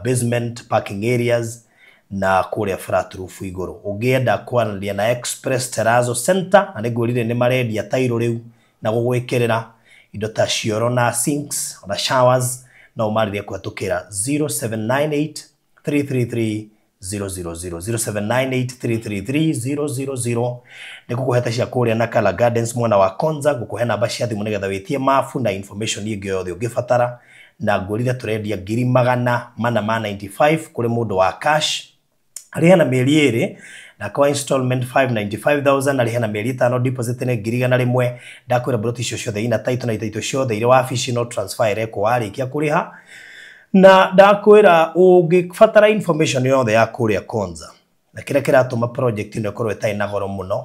basement, parking areas na kũrĩa flat roof igũrũ. Ũngĩenda kwaranĩria na Express Terrazzo Center, na nĩngwĩrire nĩ marendia tairo rĩu na gũgwĩkĩrĩra indo ta cioro na sinks ona showers, no ũmarĩrie kũhetũkĩra 0798 333 000, 0798 333 000. Nĩ ngũkũhe cia kũrĩa Nakala Gardens mwena wa Konza, ngũkũhe namba cia thimũ nĩgetha wĩtie mabu na information ĩngĩ yothe ũngĩbatara. Na ngwĩrire tũrendia 495,000 kũrĩ mũndũ wa cash, arĩha na mĩeri ĩrĩ Na kwa installment 595,000 arĩhe na mĩeri 5, deposit nĩ 100,000. Ndakwĩra broti icio ciothe ina title na title ciothe irĩ wabici, no transfer ĩrekwo warĩkia kũrĩha. Na ndakwĩra ũngĩbatara information yothe ya kũrĩa Konza na kĩrĩa kĩratũma project ĩno ĩkorwo ĩtarĩ na goro mũno,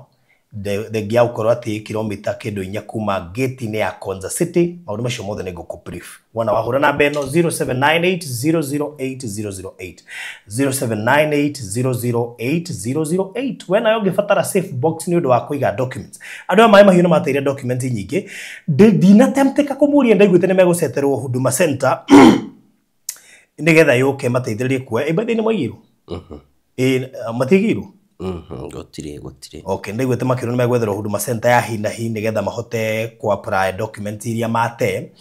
thengia gũkorwo atĩ kilomita kĩndũ 4 kuma gate-inĩ ya Konza City, maũndũ macio mothe nĩ ngũkũ brief. Wona wahũra namba ĩno 0798008008, 0798008008. We nayo ũngĩbatara safe box nĩ ũndũ wa kũiga documents. Andũ aya Maĩ Mahiũ nĩ mateire document nyingĩ. Ndinatemptĩka kũmũria, ndaiguĩte nĩ megũceterwo Huduma Center nĩgetha yũke mateithĩrĩrie kuoya. Ĩ, by the way, nĩ mwaigĩirwo? Matigĩirwo? Gũtirĩ. Okay, ndaiguĩte makĩrwo nĩ megwetherwo Huduma Center ya hi na hi nĩgetha mahote ku apply document iria mate.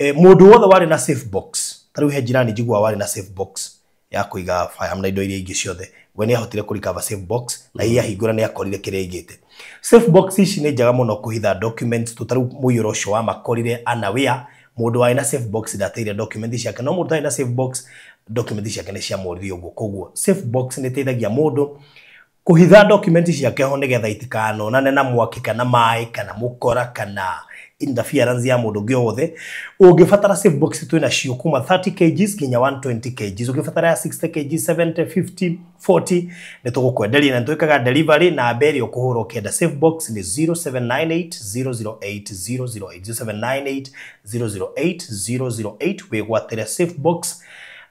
Mũndũ wothe warĩ na safe box, ta rĩu he jirani njiguaga warĩ na safe box ya kũiga file na indo iria ingĩ ciothe, we nĩ ahotire kũ recover safe box na hihi ahingũra nĩ akorire kĩrĩa aigĩte. Safe box ici nĩ njega mũno kũhitha documents, ta rĩu mũiyũro ũcio wamakorire unaware, mũndũ warĩ na safe box ndateire document ciake, no mũndũ ũtarĩ na safe box document ciake nĩ ciamũrire ũguo. Koguo safe box nĩ ĩteithagia mũndũ kũhitha document ciake ho nĩgetha itikanonane na mwaki kana maĩ kana mũkora kana interference ya mũndũ ũngĩ o wothe. Ũngĩbatara safe box twĩ nacio kuma 30 kgs nginya 120 kgs, ũngĩbatara ya 60 kgs, 70, 50, 40 nĩ tũgũkwenderia na nĩ twĩkaga delivery. Na namba ĩrĩa ũkũhũra ũkĩenda safe box nĩ 0798 008 008, 0798 008 008. Wĩgwatĩre safe box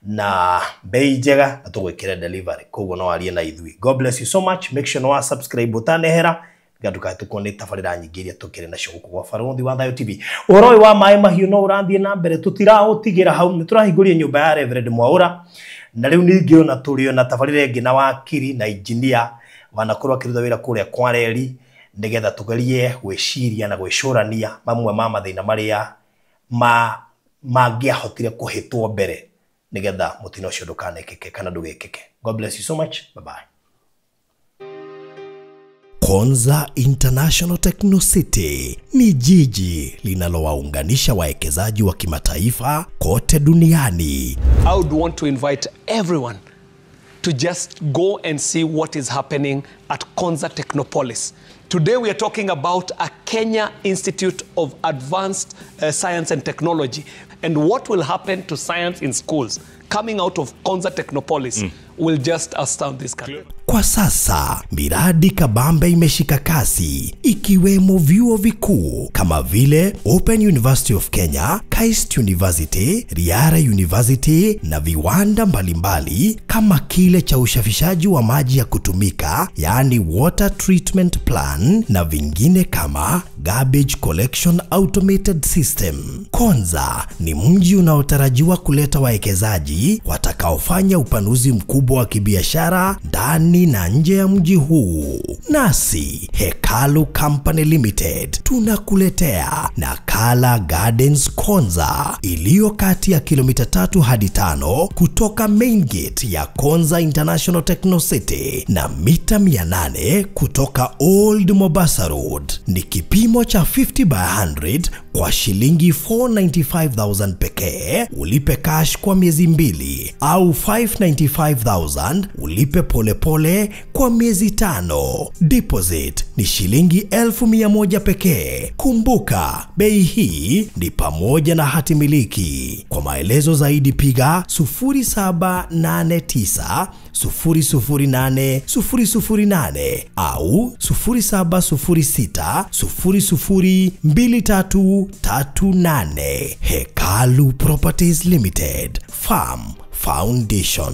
na bei njega na tũgwĩkĩre delivery, koguo no arie na ithuĩ. God bless you so much. Make sure no wa subscribe ũtanehera nĩgetha ndũkahĩtũkwo nĩ tabarĩra nyingĩ iria tũkĩrĩ nacio gũkũ gwa Barũthi wa Thayũ TV. Ũhoro ũyũ wa Maĩ Mahiũ no ũrathiĩ na mbere, tũtiraũtigĩra hau, nĩ tũrahingũria nyũmba ya Reverend Mwaũra, na rĩu ningĩ ona tũrĩ ona tabarĩra ĩngĩ na wakiri na engineer wanakorwo akĩruta wĩra kũrĩa kwa reri, nĩgetha tũgerie gwĩciria na gwĩcũrania mamwe ma mathĩna marĩa mangĩahotire kũhĩtwo mbere nĩgetha mũtino ũcio ndũkanekĩke kana ndũgekĩke. God bless you so much. Bye bye. Konza International Techno City ni jiji linalowaunganisha wawekezaji wa kimataifa kote duniani. I would want to invite everyone to just go and see what is happening at Konza Technopolis. Today we are talking about a Kenya Institute of Advanced Science and Technology and what will happen to science in schools coming out of Konza Technopolis will just astound this country. Kwa sasa, miradi kabambe imeshika kasi, ikiwemo vyuo vikuu kama vile Open University of Kenya, KAIST University, Riara University na viwanda mbalimbali kama kile cha ushafishaji wa maji ya kutumika, yaani water treatment plan, na vingine kama garbage collection automated system. Konza ni mji unaotarajiwa kuleta wawekezaji watakaofanya upanuzi mkubwa wa kibiashara ndani na nje ya mji huu. Nasi Hekalu Company Limited tunakuletea Nakala Gardens Konza iliyo kati ya kilomita 3 hadi 5 kutoka main gate ya Konza International Techno City na mita 800 kutoka Old Mombasa Road. Ni kipimo cha 50 by 100 kwa shilingi 495,000 pekee, ulipe cash kwa miezi 2, au 595,000 ulipe polepole kwa miezi 5. Deposit ni shilingi 1,100 pekee. Kumbuka, bei hii ni pamoja na hati miliki. Kwa maelezo zaidi piga 0789 008 008 au 0706 002338. Hekalu Properties Limited, Farm Foundation.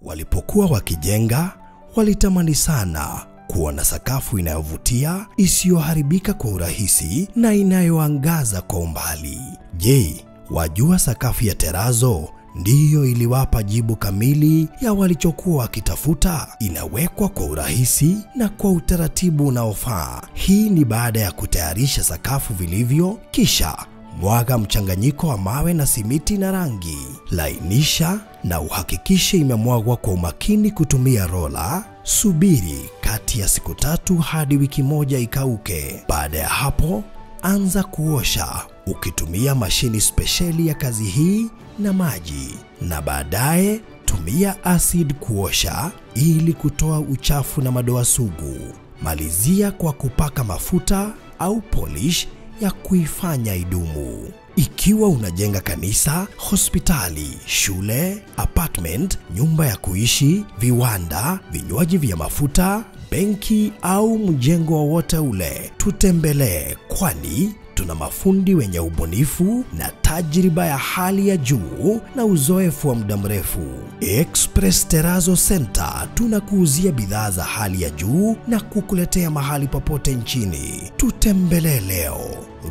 Walipokuwa wakijenga, walitamani sana kuwa na sakafu inayovutia, isiyoharibika kwa urahisi na inayoangaza kwa umbali. Je, wajua sakafu ya terazo ndiyo iliwapa jibu kamili ya walichokuwa wakitafuta? Inawekwa kwa urahisi na kwa utaratibu unaofaa. Hii ni baada ya kutayarisha sakafu vilivyo, kisha mwaga mchanganyiko wa mawe na simiti na rangi. Lainisha na uhakikishe imemwagwa kwa umakini kutumia rola. Subiri kati ya siku 3 hadi wiki 1 ikauke. Baada ya hapo, anza kuosha ukitumia mashini spesheli ya kazi hii na maji, na baadaye tumia Tumia acid kuosha ili kutoa uchafu na madoa sugu. Malizia kwa kupaka mafuta au polish ya kuifanya idumu. Ikiwa unajenga kanisa, hospitali, shule, apartment, nyumba ya kuishi, viwanda, vinywaji vya mafuta, benki au mjengo wowote ule, tutembelee, kwani tuna mafundi wenye ubunifu na tajriba ya hali ya juu na uzoefu wa muda mrefu. Express Terrazzo Center tunakuuzia bidhaa za hali ya juu na kukuletea mahali popote nchini. Tutembelee leo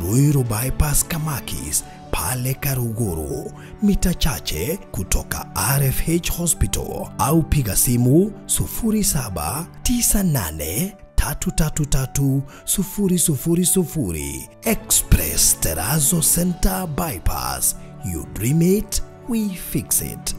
Ruiru Bypass Kamakis pale Karuguru, mita chache kutoka RFH Hospital, au piga simu 0798 333 000. Express Terrazzo Center Bypass. You dream it, we fix it.